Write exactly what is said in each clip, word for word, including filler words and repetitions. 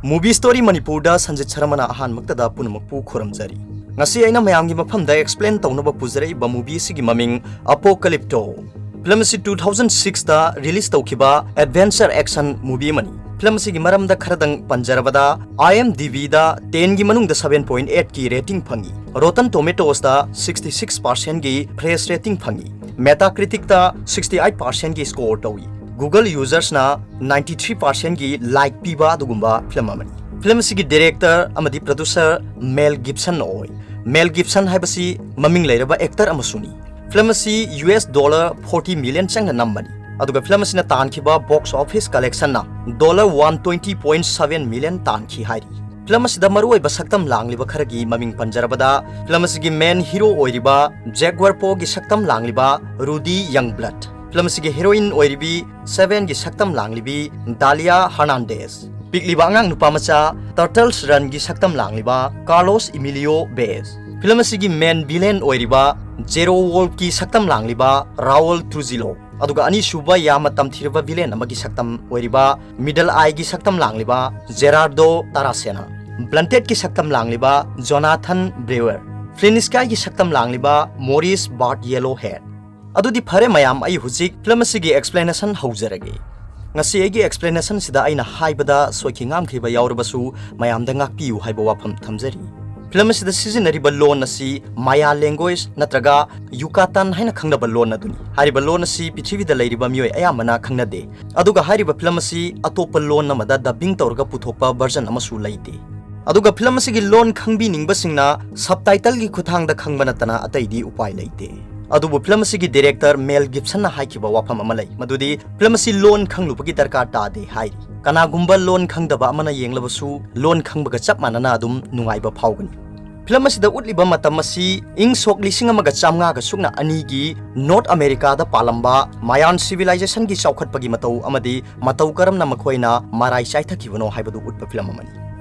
Movie Story ꯃꯅꯤꯄꯨꯔꯗ ꯁꯟꯖꯤꯠ ꯁꯔꯃꯅ ꯑꯍꯥꯟꯕꯃꯛꯇꯗ ꯄꯨꯝꯅꯃꯛꯄꯨ ꯈꯨꯔꯨꯝꯖꯔꯤ꯫ ꯉꯁꯤ ꯑꯩꯅ ꯃꯌꯥꯝꯒꯤ ꯃꯐꯝꯗ explain ꯇꯧꯅꯕ ꯄꯨꯖꯔꯛꯏꯕ movie ꯑꯁꯤꯒꯤ ꯃꯃꯤꯡ Apocalypto꯫ Film ꯑꯁꯤ two thousand six ꯇ release ꯇꯧꯈꯤꯕ adventure action movie ꯑꯃꯅꯤ꯫ Film ꯑꯁꯤꯒꯤ ꯃꯔꯝꯗ ꯈꯔꯗꯪ ꯄꯟꯖꯔꯕꯗ, IMDb ꯗ ten ꯒꯤ ꯃꯅꯨꯡꯗ seven point eight ꯀꯤ rating ꯐꯪꯉꯤ꯫ Rotten Tomatoes ꯇ sixty six percent ꯒꯤ fresh rating ꯐꯪꯉꯤ꯫ Metacritic ꯇ sixty eight percent ꯒꯤ score ꯇꯧꯏ꯫ Google users ꯅ ninety three percent ꯒꯤ like ꯄꯤꯕ ꯑꯗꯨꯒꯨꯝꯕ film ꯑꯃꯅꯤ꯫ Film ꯑꯁꯤꯒꯤ director ꯑꯃꯗꯤ producer Mel Gibson ꯑꯣꯏ꯫ Mel Gibson ꯍꯥꯏꯕꯁꯤ ꯃꯃꯤꯡ ꯂꯩꯔꯕ actor ꯑꯃꯁꯨꯅꯤ꯫ Film ꯑꯁꯤ US dollar forty million ꯆꯪꯅ ꯅꯝꯕꯅꯤ꯫ ꯑꯗꯨꯒ film ꯑꯁꯤꯅ ꯇꯥꯟꯈꯤꯕ box office collection ꯅ dollar one twenty point seven million ꯇꯥꯟꯈꯤ ꯍꯥꯏꯔꯤ꯫ Film ꯑꯁꯤꯗ ꯃꯔꯨꯑꯣꯏꯕ ꯁꯛꯇꯝ ꯂꯥꯡꯂꯤꯕ ꯈꯔꯒꯤ ꯃꯃꯤꯡ ꯄꯟꯖꯔꯕꯗ, film ꯑꯁꯤꯒꯤ main hero ꯑꯣꯏꯔꯤꯕ Jack Warpo ꯒꯤ ꯁꯛꯇꯝ ꯂꯥꯡꯂꯤꯕ Rudy Youngblood, film ꯑꯁꯤꯒꯤ heroine ꯑꯣꯏꯔꯤꯕꯤ Seven ꯒꯤ ꯁꯛꯇꯝ ꯂꯥꯡꯂꯤꯕꯤ Dalia Hernandez, ꯄꯤꯛꯂꯤꯕ ꯑꯉꯥꯡ ꯅꯨꯄꯥ ꯃꯆꯥ Turtles Run ꯒꯤ ꯁꯛꯇꯝ ꯂꯥꯡꯂꯤꯕ Carlos Emilio Vez, film ꯑꯁꯤꯒꯤ main villain ꯑꯣꯏꯔꯤꯕ Zero Wolf ꯀꯤ ꯁꯛꯇꯝ ꯂꯥꯡꯂꯤꯕ Raul Trujillo, ꯑꯗꯨꯒ ꯑꯅꯤꯁꯨꯕ ꯌꯥꯝꯅ ꯇꯝꯊꯤꯔꯕ villain ꯑꯃꯒꯤ ꯁꯛꯇꯝ ꯑꯣꯏꯔꯤꯕ Middle Eye ꯒꯤ ꯁꯛꯇꯝ ꯂꯥꯡꯂꯤꯕ Gerardo Taracena, Blunted ꯀꯤ ꯁꯛꯇꯝ ꯂꯥꯡꯂꯤꯕ Jonathan Brewer, Flint Sky ꯒꯤ ꯁꯛꯇꯝ ꯂꯥꯡꯂꯤꯕ Maurice Bart Yellowhead꯫ ꯑꯗꯨꯗꯤ ꯐꯔꯦ ꯃꯌꯥꯝ, ꯑꯩ ꯍꯧꯖꯤꯛ film ꯑꯁꯤꯒꯤ explanation ꯍꯧꯖꯔꯒꯦ꯫ ꯉꯁꯤ ꯑꯩꯒꯤ explanation ꯁꯤꯗ ꯑꯩꯅ ꯍꯥꯏꯕꯗ ꯁꯣꯏꯈꯤ ꯉꯥꯝꯈꯤꯕ ꯌꯥꯎꯔꯕꯁꯨ ꯃꯌꯥꯝꯗ ꯉꯥꯛꯄꯤꯌꯨ ꯍꯥꯏꯕ ꯋꯥꯐꯝ ꯊꯝꯖꯔꯤ꯫ Film ꯑꯁꯤꯗ ꯁꯤꯖꯤꯟꯅꯔꯤꯕ ꯂꯣꯟ ꯑꯁꯤ Maya language ꯅꯠꯇ꯭ꯔꯒ Yucatan ꯍꯥꯏꯅ ꯈꯪꯅꯕ ꯂꯣꯟ ꯑꯗꯨꯅꯤ꯫ ꯍꯥꯏꯔꯤꯕ ꯂꯣꯟ ꯑꯁꯤ ꯄ꯭ꯔꯤꯊꯤꯕꯤꯗ ꯂꯩꯔꯤꯕ ꯃꯤꯑꯣꯏ ꯑꯌꯥꯝꯕꯅ ꯈꯪꯅꯗꯦ꯫ ꯑꯗꯨꯒ ꯍꯥꯏꯔꯤꯕ film ꯑꯁꯤ ꯑꯇꯣꯞꯄ ꯂꯣꯟ ꯑꯃꯗ dubbing ꯇꯧꯔꯒ ꯄꯨꯊꯣꯛꯄ version ꯑꯃꯁꯨ ꯂꯩꯇꯦ꯫ ꯑꯗꯨꯒ film ꯑꯁꯤꯒꯤ ꯂꯣꯟ ꯈꯪꯕꯤꯅꯤꯡꯕꯁꯤꯡꯅ subtitle ꯒꯤ ꯈꯨꯠꯊꯥꯡꯗ ꯈꯪꯕ ꯅꯠꯇꯅ ꯑꯇꯩꯗꯤ ꯎꯄꯥꯏ ꯂꯩꯇꯦ꯫ ꯑꯗꯨꯕꯨ film ꯑꯁꯤꯒꯤ director Mel Gibson ꯅ ꯍꯥꯏꯈꯤꯕ ꯋꯥꯐꯝ ꯑꯃ ꯂꯩ, ꯃꯗꯨꯗꯤ film ꯑꯁꯤ ꯂꯣꯟ ꯈꯪꯂꯨꯕꯒꯤ ꯗꯔꯀꯥꯔ ꯇꯥꯗꯦ ꯍꯥꯏꯔꯤ꯫ ꯀꯅꯥꯒꯨꯝꯕ ꯂꯣꯟ ꯈꯪꯗꯕ ꯑꯃꯅ ꯌꯦꯡꯂꯕꯁꯨ ꯂꯣꯟ ꯈꯪꯕꯒ ꯆꯞ ꯃꯥꯟꯅꯅ ꯑꯗꯨꯝ ꯅꯨꯡꯉꯥꯏꯕ ꯐꯥꯎꯒꯅꯤ꯫ Film ꯑꯁꯤꯗ ꯎꯠꯂꯤꯕ ꯃꯇꯝ ꯑꯁꯤ ꯏꯪ ꯁꯣꯛ ꯂꯤꯁꯤꯡ ꯑꯃꯒ ꯆꯥꯝꯃꯉꯥꯒ ꯁꯨꯞꯅ ꯑꯅꯤꯒꯤ North America ꯗ ꯄꯥꯜꯂꯝꯕ Mayan civilization ꯒꯤ ꯆꯥꯎꯈꯠꯄꯒꯤ ꯃꯇꯧ ꯑꯃꯗꯤ ꯃꯇꯧ ꯀꯔꯝꯅ ꯃꯈꯣꯏꯅ ꯃꯔꯥꯏ ꯆꯥꯏꯊꯈꯤꯕꯅꯣ ꯍꯥꯏꯕꯗꯨ ꯎꯠꯄ film ꯑꯃꯅꯤ꯫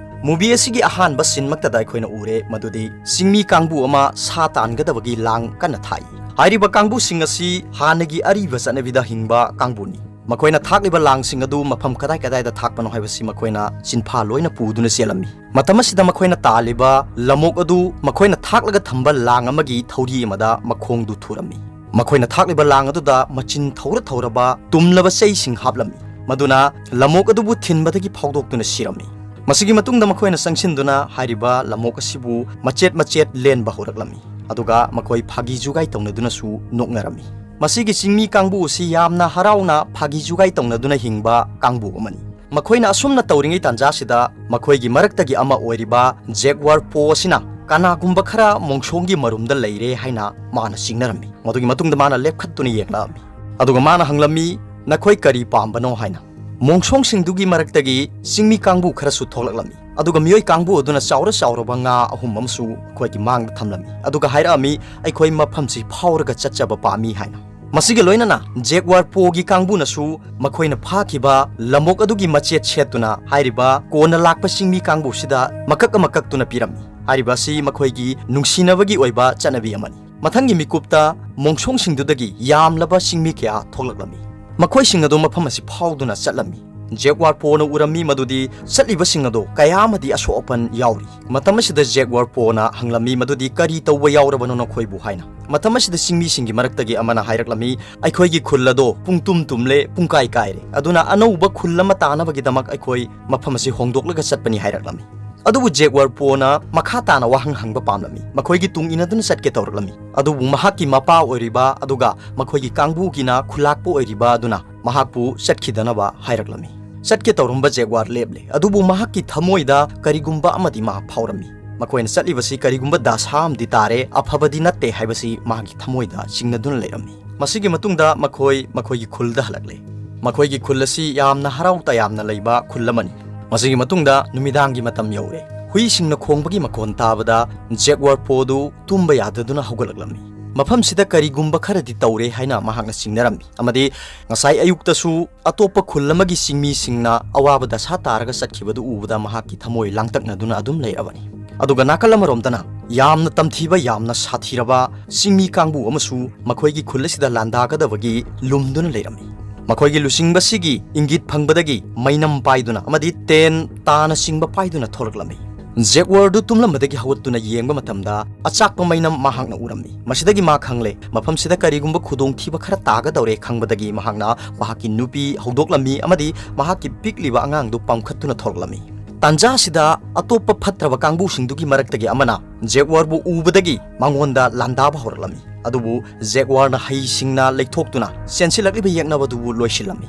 Movie ꯑꯁꯤꯒꯤ ꯑꯍꯥꯟꯕ scene ꯃꯛꯇꯗ ꯑꯩꯈꯣꯏꯅ ꯎꯔꯦ ꯃꯗꯨꯗꯤ ꯆꯤꯡꯃꯤ ꯀꯥꯡꯕꯨ ꯑꯃ ꯁꯥ ꯇꯥꯟꯒꯗꯕꯒꯤ ꯂꯥꯡ ꯀꯟꯅ ꯊꯥꯛꯏ꯫ ꯍꯥꯏꯔꯤꯕ ꯀꯥꯡꯕꯨꯁꯤꯡ ꯑꯁꯤ ꯍꯥꯟꯅꯒꯤ ꯑꯔꯤꯕ ꯆꯠꯅꯕꯤꯗ ꯍꯤꯡꯕ ꯀꯥꯡꯕꯨꯅꯤ꯫ ꯃꯈꯣꯏꯅ ꯊꯥꯛꯂꯤꯕ ꯂꯥꯡꯁꯤꯡ ꯑꯗꯨ ꯃꯐꯝ ꯀꯗꯥꯏ ꯀꯗꯥꯏꯗ ꯊꯥꯛꯄꯅꯣ ꯍꯥꯏꯕꯁꯤ ꯃꯈꯣꯏꯅ ꯆꯤꯟꯐꯥ ꯂꯣꯏꯅ ꯄꯨꯗꯨꯅ ꯆꯦꯜꯂꯝꯃꯤ꯫ ꯃꯇꯝ ꯑꯁꯤꯗ ꯃꯈꯣꯏꯅ ꯇꯥꯜꯂꯤꯕ ꯂꯃꯣꯛ ꯑꯗꯨ ꯃꯈꯣꯏꯅ ꯊꯥꯛꯂꯒ ꯊꯝꯕ ꯂꯥꯡ ꯑꯃꯒꯤ ꯊꯧꯔꯤ ꯑꯃꯗ ꯃꯈꯣꯡꯗꯨ ꯊꯨꯔꯝꯃꯤ꯫ ꯃꯈꯣꯏꯅ ꯊꯥꯛꯂꯤꯕ ꯂꯥꯡ ꯑꯗꯨꯗ ꯃꯆꯤꯟ ꯊꯧꯔ ꯊꯧꯔꯕ ꯇꯨꯝꯂꯕ ꯆꯩꯁꯤꯡ ꯍꯥꯞꯂꯝꯃꯤ꯫ ꯃꯗꯨꯅ ꯂꯃꯣꯛ ꯑꯗꯨꯕꯨ ꯊꯤꯟꯕꯗꯒꯤ ꯐꯥꯎꯗꯣꯛꯇꯨꯅ ꯁꯤꯔꯝꯃꯤ꯫ ꯃꯁꯤꯒꯤ ꯃꯇꯨꯡꯗ ꯃꯈꯣꯏꯅ ꯆꯪꯁꯤꯟꯗꯨꯅ ꯍꯥꯏꯔꯤꯕ ꯂꯃꯣꯛ ꯑꯁꯤꯕꯨ ꯃꯆꯦꯠ ꯃꯆꯦꯠ ꯂꯦꯟꯕ ꯍꯧꯔꯛꯂꯝꯃꯤ꯫ ꯑꯗꯨꯒ ꯃꯈꯣꯏ ꯐꯥꯒꯤ ꯖꯨꯒꯥꯏ ꯇꯧꯅꯗꯨꯅꯁꯨ ꯅꯣꯛꯅꯔꯝꯃꯤ꯫ ꯃꯁꯤꯒꯤ ꯆꯤꯡꯃꯤ ꯀꯥꯡꯕꯨ ꯑꯁꯤ ꯌꯥꯝꯅ ꯍꯔꯥꯎꯅ ꯐꯥꯒꯤ ꯖꯨꯒꯥꯏ ꯇꯧꯅꯗꯨꯅ ꯍꯤꯡꯕ ꯀꯥꯡꯕꯨ ꯑꯃꯅꯤ꯫ ꯃꯈꯣꯏꯅ ꯑꯁꯨꯝꯅ ꯇꯧꯔꯤꯉꯩ ꯇꯥꯟꯖꯥꯁꯤꯗ ꯃꯈꯣꯏꯒꯤ ꯃꯔꯛꯇꯒꯤ ꯑꯃ ꯑꯣꯏꯔꯤꯕ ꯖꯦꯒ꯭ꯋꯥꯔ ꯄꯣ ꯑꯁꯤꯅ ꯀꯅꯥꯒꯨꯝꯕ ꯈꯔ ꯃꯣꯡꯁꯣꯡꯒꯤ ꯃꯔꯨꯝꯗ ꯂꯩꯔꯦ ꯍꯥꯏꯅ ꯃꯥꯅ ꯆꯤꯡꯅꯔꯝꯃꯤ꯫ ꯃꯗꯨꯒꯤ ꯃꯇꯨꯡꯗ ꯃꯥꯅ ꯂꯦꯞꯈꯠꯇꯨꯅ ꯌꯦꯡꯂꯛꯑꯝꯃꯤ꯫ ꯑꯗꯨꯒ ꯃꯥꯅ ꯍꯪꯂꯝꯃꯤ, "ꯅꯈꯣꯏ ꯀꯔꯤ ꯄꯥꯝꯕꯅꯣ?" ꯍꯥꯏꯅ꯫ ꯃꯣꯡꯁꯣꯡꯁꯤꯡꯗꯨꯒꯤ ꯃꯔꯛꯇꯒꯤ ꯆꯤꯡꯃꯤ ꯀꯥꯡꯕꯨ ꯈꯔꯁꯨ ꯊꯣꯛꯂꯛꯂꯝꯃꯤ꯫ ꯑꯗꯨꯒ ꯃꯤꯑꯣꯏ ꯀꯥꯡꯕꯨ ꯑꯗꯨꯅ ꯆꯥꯎꯔ ꯆꯥꯎꯔꯕ ꯉꯥ ꯑꯍꯨꯝ ꯑꯃꯁꯨ ꯑꯩꯈꯣꯏꯒꯤ ꯃꯥꯡꯗ ꯊꯝꯂꯝꯃꯤ꯫ ꯑꯗꯨꯒ ꯍꯥꯏꯔꯛꯑꯝꯃꯤ, "ꯑꯩꯈꯣꯏ ꯃꯐꯝꯁꯤ ꯐꯥꯎꯔꯒ ꯆꯠꯆꯕ ꯄꯥꯝꯃꯤ" ꯍꯥꯏꯅ꯫ ꯃꯁꯤꯒ ꯂꯣꯏꯅꯅ ꯖꯦꯒ꯭ꯋꯥꯔ ꯄꯣꯒꯤ ꯀꯥꯡꯕꯨꯅꯁꯨ ꯃꯈꯣꯏꯅ ꯐꯥꯈꯤꯕ ꯂꯃꯣꯛ ꯑꯗꯨꯒꯤ ꯃꯆꯦꯠ ꯁꯦꯠꯇꯨꯅ ꯍꯥꯏꯔꯤꯕ ꯀꯣꯟꯅ ꯂꯥꯛꯄ ꯆꯤꯡꯃꯤ ꯀꯥꯡꯕꯨꯁꯤꯗ ꯃꯀꯛ ꯑꯃꯀꯛꯇꯨꯅ ꯄꯤꯔꯝꯃꯤ꯫ ꯍꯥꯏꯔꯤꯕ ꯑꯁꯤ ꯃꯈꯣꯏꯒꯤ ꯅꯨꯡꯁꯤꯅꯕꯒꯤ ꯑꯣꯏꯕ ꯆꯠꯅꯕꯤ ꯑꯃꯅꯤ꯫ ꯃꯊꯪꯒꯤ ꯃꯤꯀꯨꯞꯇ ꯃꯣꯡꯁꯣꯡꯁꯤꯡꯗꯨꯗꯒꯤ ꯌꯥꯝꯂꯕ ꯆꯤꯡꯃꯤ ꯀꯌꯥ ꯊꯣꯛꯂꯛꯂꯝꯃꯤ꯫ ꯃꯈꯣꯏꯁꯤꯡ ꯑꯗꯨ ꯃꯐꯝ ꯑꯁꯤ ꯐꯥꯎꯗꯨꯅ ꯆꯠꯂꯝꯃꯤ꯫ ꯖꯦꯒ꯭ꯋꯥꯔ ꯄꯣꯅ ꯎꯔꯝꯃꯤ ꯃꯗꯨꯗꯤ ꯆꯠꯂꯤꯕꯁꯤꯡ ꯑꯗꯨ ꯀꯌꯥ ꯑꯃꯗꯤ ꯑꯁꯣꯛ ꯑꯄꯟ ꯌꯥꯎꯔꯤ꯫ ꯃꯇꯝ ꯑꯁꯤꯗ ꯖꯦꯒ꯭ꯋꯥꯔ ꯄꯣꯅ ꯍꯪꯂꯝꯃꯤ ꯃꯗꯨꯗꯤ, "ꯀꯔꯤ ꯇꯧꯕ ꯌꯥꯎꯔꯕꯅꯣ ꯅꯈꯣꯏꯕꯨ?" ꯍꯥꯏꯅ꯫ ꯃꯇꯝ ꯑꯁꯤꯗ ꯆꯤꯡꯃꯤꯁꯤꯡꯒꯤ ꯃꯔꯛꯇꯒꯤ ꯑꯃꯅ ꯍꯥꯏꯔꯛꯂꯝꯃꯤ, "ꯑꯩꯈꯣꯏꯒꯤ ꯈꯨꯜ ꯑꯗꯣ ꯄꯨꯡꯇꯨꯝ ꯇꯨꯝꯂꯦ, ꯄꯨꯡꯀꯥꯏ ꯀꯥꯏꯔꯦ꯫ ꯑꯗꯨꯅ ꯑꯅꯧꯕ ꯈꯨꯜ ꯑꯃ ꯇꯥꯅꯕꯒꯤꯗꯃꯛ ꯑꯩꯈꯣꯏ ꯃꯐꯝ ꯑꯁꯤ ꯍꯣꯡꯗꯣꯛꯂꯒ ꯆꯠꯄꯅꯤ" ꯍꯥꯏꯔꯛꯂꯝꯃꯤ꯫ ꯑꯗꯨꯕꯨ ꯖꯦꯒ꯭ꯋꯥꯔ ꯄꯣꯅ ꯃꯈꯥ ꯇꯥꯅ ꯋꯥꯍꯪ ꯍꯪꯕ ꯄꯥꯝꯂꯝꯃꯤ꯫ ꯃꯈꯣꯏꯒꯤ ꯇꯨꯡ ꯏꯟꯅꯗꯨꯅ ꯆꯠꯀꯦ ꯇꯧꯔꯛꯂꯝꯃꯤ꯫ ꯑꯗꯨꯕꯨ ꯃꯍꯥꯛꯀꯤ ꯃꯄꯥ ꯑꯣꯏꯔꯤꯕ ꯑꯗꯨꯒ ꯃꯈꯣꯏꯒꯤ ꯀꯥꯡꯕꯨꯒꯤꯅ ꯈꯨꯂꯥꯛꯄ ꯑꯣꯏꯔꯤꯕ ꯑꯗꯨꯅ ꯃꯍꯥꯛꯄꯨ ꯆꯠꯈꯤꯗꯅꯕ ꯍꯥꯏꯔꯛꯂꯝꯃꯤ꯫ ꯆꯠꯀꯦ ꯇꯧꯔꯝꯕ ꯖꯦꯒ꯭ꯋꯥꯔ ꯂꯦꯞꯂꯦ, ꯑꯗꯨꯕꯨ ꯃꯍꯥꯛꯀꯤ ꯊꯃꯣꯏꯗ ꯀꯔꯤꯒꯨꯝꯕ ꯑꯃꯗꯤ ꯃꯥ ꯐꯥꯎꯔꯝꯃꯤ꯫ ꯃꯈꯣꯏꯅ ꯆꯠꯂꯤꯕꯁꯤ ꯀꯔꯤꯒꯨꯝꯕ ꯗꯁꯥ ꯑꯃꯗꯤ ꯇꯥꯔꯦ, ꯑꯐꯕꯗꯤ ꯅꯠꯇꯦ ꯍꯥꯏꯕꯁꯤ ꯃꯍꯥꯛꯀꯤ ꯊꯃꯣꯏꯗ ꯆꯤꯡꯅꯗꯨꯅ ꯂꯩꯔꯝꯃꯤ꯫ ꯃꯁꯤꯒꯤ ꯃꯇꯨꯡꯗ ꯃꯈꯣꯏ ꯃꯈꯣꯏꯒꯤ ꯈꯨꯜꯗ ꯍꯜꯂꯛꯂꯦ꯫ ꯃꯈꯣꯏꯒꯤ ꯈꯨꯜ ꯑꯁꯤ ꯌꯥꯝꯅ ꯍꯔꯥꯎ ꯇꯌꯥꯝꯅ ꯂꯩꯕ ꯈꯨꯜ ꯑꯃꯅꯤ꯫ ꯃꯁꯤꯒꯤ ꯃꯇꯨꯡꯗ ꯅꯨꯃꯤꯗꯥꯡꯒꯤ ꯃꯇꯝ ꯌꯧꯔꯦ꯫ ꯍꯨꯏꯁꯤꯡꯅ ꯈꯣꯡꯕꯒꯤ ꯃꯈꯣꯟ ꯇꯥꯕꯗ ꯖꯦꯒ꯭ꯋꯥꯔ ꯄꯣꯗꯨ ꯇꯨꯝꯕ ꯌꯥꯗꯗꯨꯅ ꯍꯧꯒꯠꯂꯛꯂꯝꯃꯤ꯫ ꯃꯐꯝꯁꯤꯗ ꯀꯔꯤꯒꯨꯝꯕ ꯈꯔꯗꯤ ꯇꯧꯔꯦ ꯍꯥꯏꯅ ꯃꯍꯥꯛꯅ ꯆꯤꯡꯅꯔꯝꯃꯤ, ꯑꯃꯗꯤ ꯉꯁꯥꯏ ꯑꯌꯨꯛꯇꯁꯨ ꯑꯇꯣꯞꯄ ꯈꯨꯜ ꯑꯃꯒꯤ ꯆꯤꯡꯃꯤꯁꯤꯡꯅ ꯑꯋꯥꯕ ꯗꯁꯥ ꯇꯥꯔꯒ ꯆꯠꯈꯤꯕꯗꯨ ꯎꯕꯗ ꯃꯍꯥꯛꯀꯤ ꯊꯃꯣꯏ ꯂꯥꯡꯇꯛꯅꯗꯨꯅ ꯑꯗꯨꯝ ꯂꯩꯔꯕꯅꯤ꯫ ꯑꯗꯨꯒ ꯅꯥꯀꯜ ꯑꯃꯔꯣꯝꯗꯅ ꯌꯥꯝꯅ ꯇꯝꯊꯤꯕ, ꯌꯥꯝꯅ ꯁꯥꯊꯤꯔꯕ ꯆꯤꯡꯃꯤ ꯀꯥꯡꯕꯨ ꯑꯃꯁꯨ ꯃꯈꯣꯏꯒꯤ ꯈꯨꯜ ꯑꯁꯤꯗ ꯂꯥꯟꯗꯥꯒꯗꯕꯒꯤ ꯂꯨꯝꯗꯨꯅ ꯂꯩꯔꯝꯃꯤ꯫ ꯃꯈꯣꯏꯒꯤ ꯂꯨꯆꯤꯡꯕꯁꯤꯒꯤ ꯏꯪꯒꯤꯠ ꯐꯪꯕꯗꯒꯤ ꯃꯩꯅꯝ ꯄꯥꯏꯗꯨꯅ ꯑꯃꯗꯤ ꯇꯦꯟ, ꯇꯥꯅꯆꯤꯡꯕ ꯄꯥꯏꯗꯨꯅ ꯊꯣꯛꯂꯛꯂꯝꯃꯤ꯫ ꯖꯦꯒ꯭ꯋꯥꯔꯗꯨ ꯇꯨꯝꯂꯝꯕꯗꯒꯤ ꯍꯧꯒꯠꯇꯨꯅ ꯌꯦꯡꯕ ꯃꯇꯝꯗ ꯑꯆꯥꯛꯄ ꯃꯩꯅꯝ ꯃꯍꯥꯛꯅ ꯎꯔꯝꯃꯤ꯫ ꯃꯁꯤꯗꯒꯤ ꯃꯥ ꯈꯪꯂꯦ, ꯃꯐꯝꯁꯤꯗ ꯀꯔꯤꯒꯨꯝꯕ ꯈꯨꯗꯣꯡꯊꯤꯕ ꯈꯔ ꯇꯥꯒꯗꯧꯔꯦ ꯈꯪꯕꯗꯒꯤ ꯃꯍꯥꯛꯅ ꯃꯍꯥꯛꯀꯤ ꯅꯨꯄꯤ ꯍꯧꯗꯣꯛꯂꯝꯃꯤ ꯑꯃꯗꯤ ꯃꯍꯥꯛꯀꯤ ꯄꯤꯛꯂꯤꯕ ꯑꯉꯥꯡꯗꯨ ꯄꯥꯝꯈꯠꯇꯨꯅ ꯊꯣꯛꯂꯛꯂꯝꯃꯤ꯫ ꯇꯥꯟꯖꯥꯁꯤꯗ ꯑꯇꯣꯞꯄ ꯐꯠꯇ꯭ꯔꯕ ꯀꯥꯡꯕꯨꯁꯤꯡꯗꯨꯒꯤ ꯃꯔꯛꯇꯒꯤ ꯑꯃꯅ ꯖꯦꯒ꯭ꯋꯥꯔꯕꯨ ꯎꯕꯗꯒꯤ ꯃꯉꯣꯟꯗ ꯂꯥꯟꯗꯥꯕ ꯍꯧꯔꯛꯂꯝꯃꯤ꯫ ꯑꯗꯨꯕꯨ ꯖꯦꯒ꯭ꯋꯥꯔꯅ ꯍꯩꯁꯤꯡꯅ ꯂꯩꯊꯣꯛꯇꯨꯅ ꯆꯦꯟꯁꯤꯜꯂꯛꯂꯤꯕ ꯌꯦꯛꯅꯕꯗꯨꯕꯨ ꯂꯣꯏꯁꯤꯜꯂꯝꯃꯤ꯫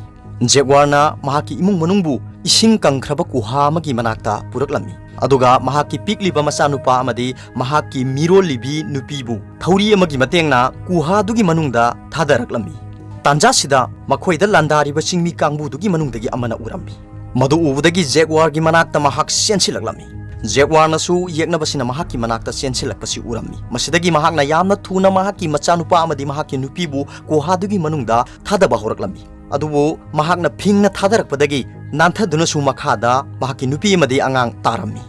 ꯖꯦꯒ꯭ꯋꯥꯔꯅ ꯃꯍꯥꯛꯀꯤ ꯏꯃꯨꯡ ꯃꯅꯨꯡꯕꯨ ꯏꯁꯤꯡ ꯀꯪꯈ꯭ꯔꯕ ꯀꯨꯍꯥ ꯑꯃꯒꯤ ꯃꯅꯥꯛꯇ ꯄꯨꯔꯛꯂꯝꯃꯤ, ꯑꯗꯨꯒ ꯃꯍꯥꯛꯀꯤ ꯄꯤꯛꯂꯤꯕ ꯃꯆꯥꯅꯨꯄꯥ ꯑꯃꯗꯤ ꯃꯍꯥꯛꯀꯤ ꯃꯤꯔꯣꯜꯂꯤꯕꯤ ꯅꯨꯄꯤꯕꯨ ꯊꯧꯔꯤ ꯑꯃꯒꯤ ꯃꯇꯦꯡꯅ ꯀꯨꯍꯥꯗꯨꯒꯤ ꯃꯅꯨꯡꯗ ꯊꯥꯗꯔꯛꯂꯝꯃꯤ꯫ ꯇꯥꯟꯖꯥꯁꯤꯗ ꯃꯈꯣꯏꯗ ꯂꯥꯟꯗꯥꯔꯤꯕ ꯆꯤꯡꯃꯤ ꯀꯥꯡꯕꯨꯗꯨꯒꯤ ꯃꯅꯨꯡꯗꯒꯤ ꯑꯃꯅ ꯎꯔꯝꯃꯤ꯫ ꯃꯗꯨ ꯎꯕꯗꯒꯤ ꯖꯦꯒ꯭ꯋꯥꯔꯒꯤ ꯃꯅꯥꯛꯇ ꯃꯍꯥꯛ ꯆꯦꯟꯁꯤꯜꯂꯛꯂꯝꯃꯤ꯫ ꯖꯦꯒ꯭ꯋꯥꯔꯅꯁꯨ ꯌꯦꯛꯅꯕꯁꯤꯅ ꯃꯍꯥꯛꯀꯤ ꯃꯅꯥꯛꯇ ꯆꯦꯟꯁꯤꯜꯂꯛꯄꯁꯤ ꯎꯔꯝꯃꯤ꯫ ꯃꯁꯤꯗꯒꯤ ꯃꯍꯥꯛꯅ ꯌꯥꯝꯅ ꯊꯨꯅ ꯃꯍꯥꯛꯀꯤ ꯃꯆꯥꯅꯨꯄꯥ ꯑꯃꯗꯤ ꯃꯍꯥꯛꯀꯤ ꯅꯨꯄꯤꯕꯨ ꯀꯨꯍꯥꯗꯨꯒꯤ ꯃꯅꯨꯡꯗ ꯊꯥꯗꯕ ꯍꯧꯔꯛꯂꯝꯃꯤ꯫ ꯑꯗꯨꯕꯨ ꯃꯍꯥꯛꯅ ꯐꯤꯡꯅ ꯊꯥꯗꯔꯛꯄꯗꯒꯤ ꯅꯥꯟꯊꯗꯨꯅꯁꯨ ꯃꯈꯥꯗ ꯃꯍꯥꯛꯀꯤ ꯅꯨꯄꯤ ꯑꯃꯗꯤ ꯑꯉꯥꯡ ꯇꯥꯔꯝꯃꯤ꯫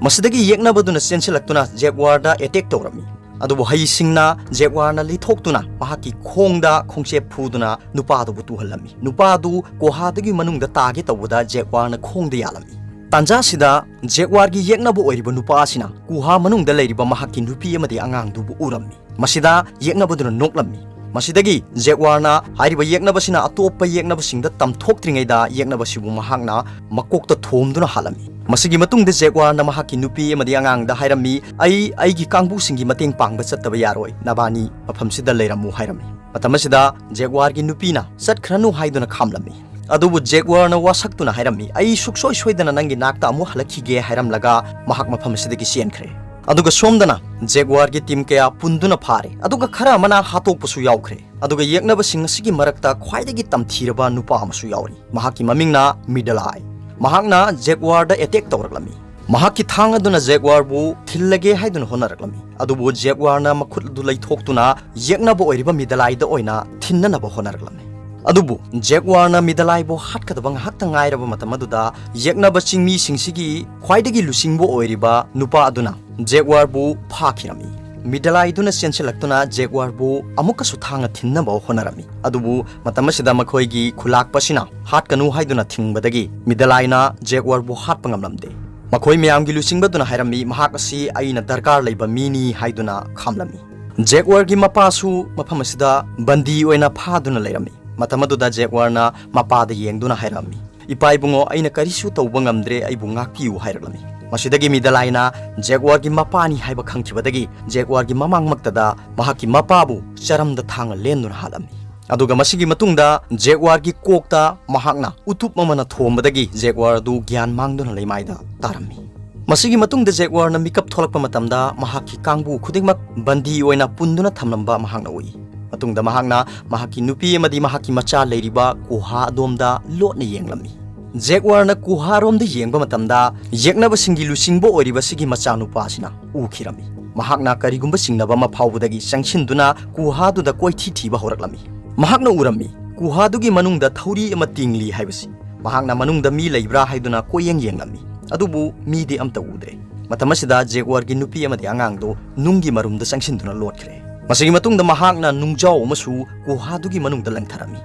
ꯃꯁꯤꯗꯒꯤ ꯌꯦꯛꯅꯕꯗꯨꯅ ꯆꯦꯟꯁꯤꯜꯂꯛꯇꯨꯅ ꯖꯦꯒ꯭ꯋꯥꯔꯗ ꯑꯦꯇꯦꯛ ꯇꯧꯔꯝꯃꯤ꯫ ꯑꯗꯨꯕꯨ ꯍꯩꯁꯤꯡꯅ ꯖꯦꯒ꯭ꯋꯥꯔꯅ ꯂꯩꯊꯣꯛꯇꯨꯅ ꯃꯍꯥꯛꯀꯤ ꯈꯣꯡꯗ ꯈꯣꯡꯆꯦꯞ ꯐꯨꯗꯨꯅ ꯅꯨꯄꯥꯗꯨꯕꯨ ꯇꯨꯍꯜꯂꯝꯃꯤ꯫ ꯅꯨꯄꯥꯗꯨ ꯀꯣꯍꯥꯗꯨꯒꯤ ꯃꯅꯨꯡꯗ ꯇꯥꯒꯦ ꯇꯧꯕꯗ ꯖꯦꯒ꯭ꯋꯥꯔꯅ ꯈꯣꯡꯗ ꯌꯥꯜꯂꯝꯃꯤ꯫ ꯇꯥꯟꯖꯥꯁꯤꯗ ꯖꯦꯒ꯭ꯋꯥꯔꯒꯤ ꯌꯦꯛꯅꯕ ꯑꯣꯏꯔꯤꯕ ꯅꯨꯄꯥ ꯑꯁꯤꯅ ꯀꯨꯍꯥ ꯃꯅꯨꯡꯗ ꯂꯩꯔꯤꯕ ꯃꯍꯥꯛꯀꯤ ꯅꯨꯄꯤ ꯑꯃꯗꯤ ꯑꯉꯥꯡꯗꯨꯕꯨ ꯎꯔꯝꯃꯤ꯫ ꯃꯁꯤꯗ ꯌꯦꯛꯅꯕꯗꯨꯅ ꯅꯣꯛꯂꯝꯃꯤ꯫ ꯃꯁꯤꯗꯒꯤ ꯖꯦꯒ꯭ꯋꯥꯔꯅ ꯍꯥꯏꯔꯤꯕ ꯌꯦꯛꯅꯕꯁꯤꯅ ꯑꯇꯣꯞꯄ ꯌꯦꯛꯅꯕꯁꯤꯡꯗ ꯇꯝꯊꯣꯛꯇ꯭ꯔꯤꯉꯩꯗ ꯌꯦꯛꯅꯕꯁꯤꯕꯨ ꯃꯍꯥꯛꯅ ꯃꯀꯣꯛꯇ ꯊꯣꯝꯗꯨꯅ ꯍꯥꯠꯂꯝꯃꯤ꯫ ꯃꯁꯤꯒꯤ ꯃꯇꯨꯡꯗ ꯖꯦꯒ꯭ꯋꯥꯔꯅ ꯃꯍꯥꯛꯀꯤ ꯅꯨꯄꯤ ꯑꯃꯗꯤ ꯑꯉꯥꯡꯗ ꯍꯥꯏꯔꯝꯃꯤ, "ꯑꯩ ꯑꯩꯒꯤ ꯀꯥꯡꯕꯨꯁꯤꯡꯒꯤ ꯃꯇꯦꯡ ꯄꯥꯡꯕ ꯆꯠꯇꯕ ꯌꯥꯔꯣꯏ, ꯅꯕꯥꯅꯤ ꯃꯐꯝꯁꯤꯗ ꯂꯩꯔꯝꯃꯨ" ꯍꯥꯏꯔꯝꯃꯤ꯫ ꯃꯇꯝ ꯑꯁꯤꯗ ꯖꯦꯒ꯭ꯋꯥꯔꯒꯤ ꯅꯨꯄꯤꯅ ꯆꯠꯈ꯭ꯔꯅꯨ ꯍꯥꯏꯗꯨꯅ ꯈꯥꯝꯂꯝꯃꯤ꯫ ꯑꯗꯨꯕꯨ ꯖꯦꯒ꯭ꯋꯥꯔꯅ ꯋꯥꯁꯛꯇꯨꯅ ꯍꯥꯏꯔꯝꯃꯤ, "ꯑꯩ ꯁꯨꯛꯁꯣꯏ ꯁꯣꯏꯗꯅ ꯅꯪꯒꯤ ꯅꯥꯛꯇ ꯑꯃꯨꯛ ꯍꯜꯂꯛꯈꯤꯒꯦ" ꯍꯥꯏꯔꯝꯂꯒ ꯃꯍꯥꯛ ꯃꯐꯝ ꯑꯁꯤꯗꯒꯤ ꯆꯦꯟꯈ꯭ꯔꯦ꯫ ꯑꯗꯨꯒ ꯁꯣꯝꯗꯅ ꯖꯦꯒ꯭ꯋꯥꯔꯒꯤ ꯇꯤꯝ ꯀꯌꯥ ꯄꯨꯟꯗꯨꯅ ꯐꯥꯔꯦ, ꯑꯗꯨꯒ ꯈꯔ ꯑꯃꯅ ꯍꯥꯠꯇꯣꯛꯄꯁꯨ ꯌꯥꯎꯈ꯭ꯔꯦ꯫ ꯑꯗꯨꯒ ꯌꯦꯛꯅꯕꯁꯤꯡ ꯑꯁꯤꯒꯤ ꯃꯔꯛꯇ ꯈ꯭ꯋꯥꯏꯗꯒꯤ ꯇꯝꯊꯤꯔꯕ ꯅꯨꯄꯥ ꯑꯃꯁꯨ ꯌꯥꯎꯔꯤ꯫ ꯃꯍꯥꯛꯀꯤ ꯃꯃꯤꯡꯅ ꯃꯤꯗꯂꯥꯏ꯫ ꯃꯍꯥꯛꯅ ꯖꯦꯒ꯭ꯋꯥꯔꯗ ꯑꯦꯇꯦꯛ ꯇꯧꯔꯛꯂꯝꯃꯤ꯫ ꯃꯍꯥꯛꯀꯤ ꯊꯥꯡ ꯑꯗꯨꯅ ꯖꯦꯒ꯭ꯋꯥꯔꯕꯨ ꯊꯤꯜꯂꯒꯦ ꯍꯥꯏꯗꯨꯅ ꯍꯣꯠꯅꯔꯛꯂꯝꯃꯤ꯫ ꯑꯗꯨꯕꯨ ꯖꯦꯒ꯭ꯋꯥꯔꯅ ꯃꯈꯨꯠ ꯑꯗꯨ ꯂꯩꯊꯣꯛꯇꯨꯅ ꯌꯦꯛꯅꯕ ꯑꯣꯏꯔꯤꯕ ꯃꯤꯗꯂꯥꯏꯗ ꯑꯣꯏꯅ ꯊꯤꯟꯅꯅꯕ ꯍꯣꯠꯅꯔꯛꯂꯝꯃꯤ꯫ ꯑꯗꯨꯕꯨ ꯖꯦꯒ꯭ꯋꯥꯔꯅ ꯃꯤꯗꯂꯥꯏꯕꯨ ꯍꯥꯠꯀꯗꯕ ꯉꯥꯏꯍꯥꯛꯇ ꯉꯥꯏꯔꯕ ꯃꯇꯝ ꯑꯗꯨꯗ ꯌꯦꯛꯅꯕ ꯆꯤꯡꯃꯤꯁꯤꯡꯁꯤꯒꯤ ꯈ꯭ꯋꯥꯏꯗꯒꯤ ꯂꯨꯆꯤꯡꯕ ꯑꯣꯏꯔꯤꯕ ꯅꯨꯄꯥ ꯑꯗꯨꯅ ꯖꯦꯒ꯭ꯋꯥꯔꯕꯨ ꯐꯥꯈꯤꯔꯝꯃꯤ꯫ ꯃꯤꯗꯂꯥꯏꯗꯨꯅ ꯆꯦꯟꯁꯤꯜꯂꯛꯇꯨꯅ ꯖꯦꯒ꯭ꯋꯥꯔꯕꯨ ꯑꯃꯨꯛꯀꯁꯨ ꯊꯥꯡꯅ ꯊꯤꯟꯅꯕ ꯍꯣꯠꯅꯔꯝꯃꯤ꯫ ꯑꯗꯨꯕꯨ ꯃꯇꯝ ꯑꯁꯤꯗ ꯃꯈꯣꯏꯒꯤ ꯈꯨꯂꯥꯛꯄꯁꯤꯅ ꯍꯥꯠꯀꯅꯨ ꯍꯥꯏꯗꯨꯅ ꯊꯤꯡꯕꯗꯒꯤ ꯃꯤꯗꯂꯥꯏꯅ ꯖꯦꯒ꯭ꯋꯥꯔꯕꯨ ꯍꯥꯠꯄ ꯉꯝꯂꯝꯗꯦ꯫ ꯃꯈꯣꯏ ꯃꯌꯥꯝꯒꯤ ꯂꯨꯆꯤꯡꯕꯗꯨꯅ ꯍꯥꯏꯔꯝꯃꯤ, "ꯃꯍꯥꯛ ꯑꯁꯤ ꯑꯩꯅ ꯗꯔꯀꯥꯔ ꯂꯩꯕ ꯃꯤꯅꯤ" ꯍꯥꯏꯗꯨꯅ ꯈꯥꯝꯂꯝꯃꯤ꯫ ꯖꯦꯒ꯭ꯋꯥꯔꯒꯤ ꯃꯄꯥꯁꯨ ꯃꯐꯝ ꯑꯁꯤꯗ ꯕꯟꯗꯤ ꯑꯣꯏꯅ ꯐꯥꯗꯨꯅ ꯂꯩꯔꯝꯃꯤ꯫ ꯃꯇꯝ ꯑꯗꯨꯗ ꯖꯦꯒ꯭ꯋꯥꯔꯅ ꯃꯄꯥꯗ ꯌꯦꯡꯗꯨꯅ ꯍꯥꯏꯔꯝꯃꯤ, "ꯏꯄꯥ ꯏꯕꯨꯡꯉꯣ, ꯑꯩꯅ ꯀꯔꯤꯁꯨ ꯇꯧꯕ ꯉꯝꯗ꯭ꯔꯦ, ꯑꯩꯕꯨ ꯉꯥꯛꯄꯤꯌꯨ" ꯍꯥꯏꯔꯛꯂꯝꯃꯤ꯫ ꯃꯁꯤꯗꯒꯤ ꯃꯤꯗꯂꯥꯏꯅ ꯖꯦꯒ꯭ꯋꯥꯔꯒꯤ ꯃꯄꯥꯅꯤ ꯍꯥꯏꯕ ꯈꯪꯈꯤꯕꯗꯒꯤ ꯖꯦꯒ꯭ꯋꯥꯔꯒꯤ ꯃꯃꯥꯡꯃꯛꯇꯗ ꯃꯍꯥꯛꯀꯤ ꯃꯄꯥꯕꯨ ꯆꯔꯝꯗ ꯊꯥꯡꯅ ꯂꯦꯟꯗꯨꯅ ꯍꯥꯠꯂꯝꯃꯤ꯫ ꯑꯗꯨꯒ ꯃꯁꯤꯒꯤ ꯃꯇꯨꯡꯗ ꯖꯦꯒ꯭ꯋꯥꯔꯒꯤ ꯀꯣꯛꯇ ꯃꯍꯥꯛꯅ ꯎꯇꯨꯞ ꯑꯃꯅ ꯊꯣꯝꯕꯗꯒꯤ ꯖꯦꯒ꯭ꯋꯥꯔ ꯑꯗꯨ ꯒ꯭ꯌꯥꯟ ꯃꯥꯡꯗꯨꯅ ꯂꯩꯃꯥꯏꯗ ꯇꯥꯔꯝꯃꯤ꯫ ꯃꯁꯤꯒꯤ ꯃꯇꯨꯡꯗ ꯖꯦꯒ꯭ꯋꯥꯔꯅ ꯃꯤꯀꯞ ꯊꯣꯛꯂꯛꯄ ꯃꯇꯝꯗ ꯃꯍꯥꯛꯀꯤ ꯀꯥꯡꯕꯨ ꯈꯨꯗꯤꯡꯃꯛ ꯕꯟꯗꯤ ꯑꯣꯏꯅ ꯄꯨꯟꯗꯨꯅ ꯊꯝꯂꯝꯕ ꯃꯍꯥꯛꯅ ꯎꯏ꯫ ꯃꯇꯨꯡꯗ ꯃꯍꯥꯛꯅ ꯃꯍꯥꯛꯀꯤ ꯅꯨꯄꯤ ꯑꯃꯗꯤ ꯃꯍꯥꯛꯀꯤ ꯃꯆꯥ ꯂꯩꯔꯤꯕ ꯒꯨꯍꯥ ꯑꯗꯣꯝꯗ ꯂꯣꯠꯅ ꯌꯦꯡꯂꯝꯃꯤ꯫ ꯖꯦꯒ꯭ꯋꯥꯔꯅ ꯒꯨꯍꯥꯔꯣꯝꯗ ꯌꯦꯡꯕ ꯃꯇꯝꯗ ꯌꯦꯛꯅꯕꯁꯤꯡꯒꯤ ꯂꯨꯆꯤꯡꯕ ꯑꯣꯏꯔꯤꯕꯁꯤꯒꯤ ꯃꯆꯥꯅꯨꯄꯥꯁꯤꯅ ꯎꯈꯤꯔꯝꯃꯤ꯫ ꯃꯍꯥꯛꯅ ꯀꯔꯤꯒꯨꯝꯕ ꯆꯤꯡꯅꯕ ꯑꯃ ꯐꯥꯎꯕꯗꯒꯤ ꯆꯪꯁꯤꯟꯗꯨꯅ ꯒꯨꯍꯥꯗꯨꯗ ꯀꯣꯏꯊꯤ ꯊꯤꯕ ꯍꯧꯔꯛꯂꯝꯃꯤ꯫ ꯃꯍꯥꯛꯅ ꯎꯔꯝꯃꯤ, ꯒꯨꯍꯥꯗꯨꯒꯤ ꯃꯅꯨꯡꯗ ꯊꯧꯔꯤ ꯑꯃ ꯇꯤꯡꯂꯤ ꯍꯥꯏꯕꯁꯤ꯫ ꯃꯍꯥꯛꯅ ꯃꯅꯨꯡꯗ ꯃꯤ ꯂꯩꯕ꯭ꯔꯥ ꯍꯥꯏꯗꯨꯅ ꯀꯣꯏꯌꯦꯡ ꯌꯦꯡꯂꯝꯃꯤ, ꯑꯗꯨꯕꯨ ꯃꯤꯗꯤ ꯑꯝꯇ ꯎꯗ꯭ꯔꯦ꯫ ꯃꯇꯝ ꯑꯁꯤꯗ ꯖꯦꯒ꯭ꯋꯥꯔꯒꯤ ꯅꯨꯄꯤ ꯑꯃꯗꯤ ꯑꯉꯥꯡꯗꯨ ꯅꯨꯡꯒꯤ ꯃꯔꯨꯝꯗ ꯆꯪꯁꯤꯟꯗꯨꯅ ꯂꯣꯠꯈ꯭ꯔꯦ꯫ ꯃꯁꯤꯒꯤ ꯃꯇꯨꯡꯗ ꯃꯍꯥꯛꯅ ꯅꯨꯡꯖꯥꯎ ꯑꯃꯁꯨ ꯒꯨꯍꯥꯗꯨꯒꯤ ꯃꯅꯨꯡꯗ ꯂꯪꯊꯔꯝꯃꯤ꯫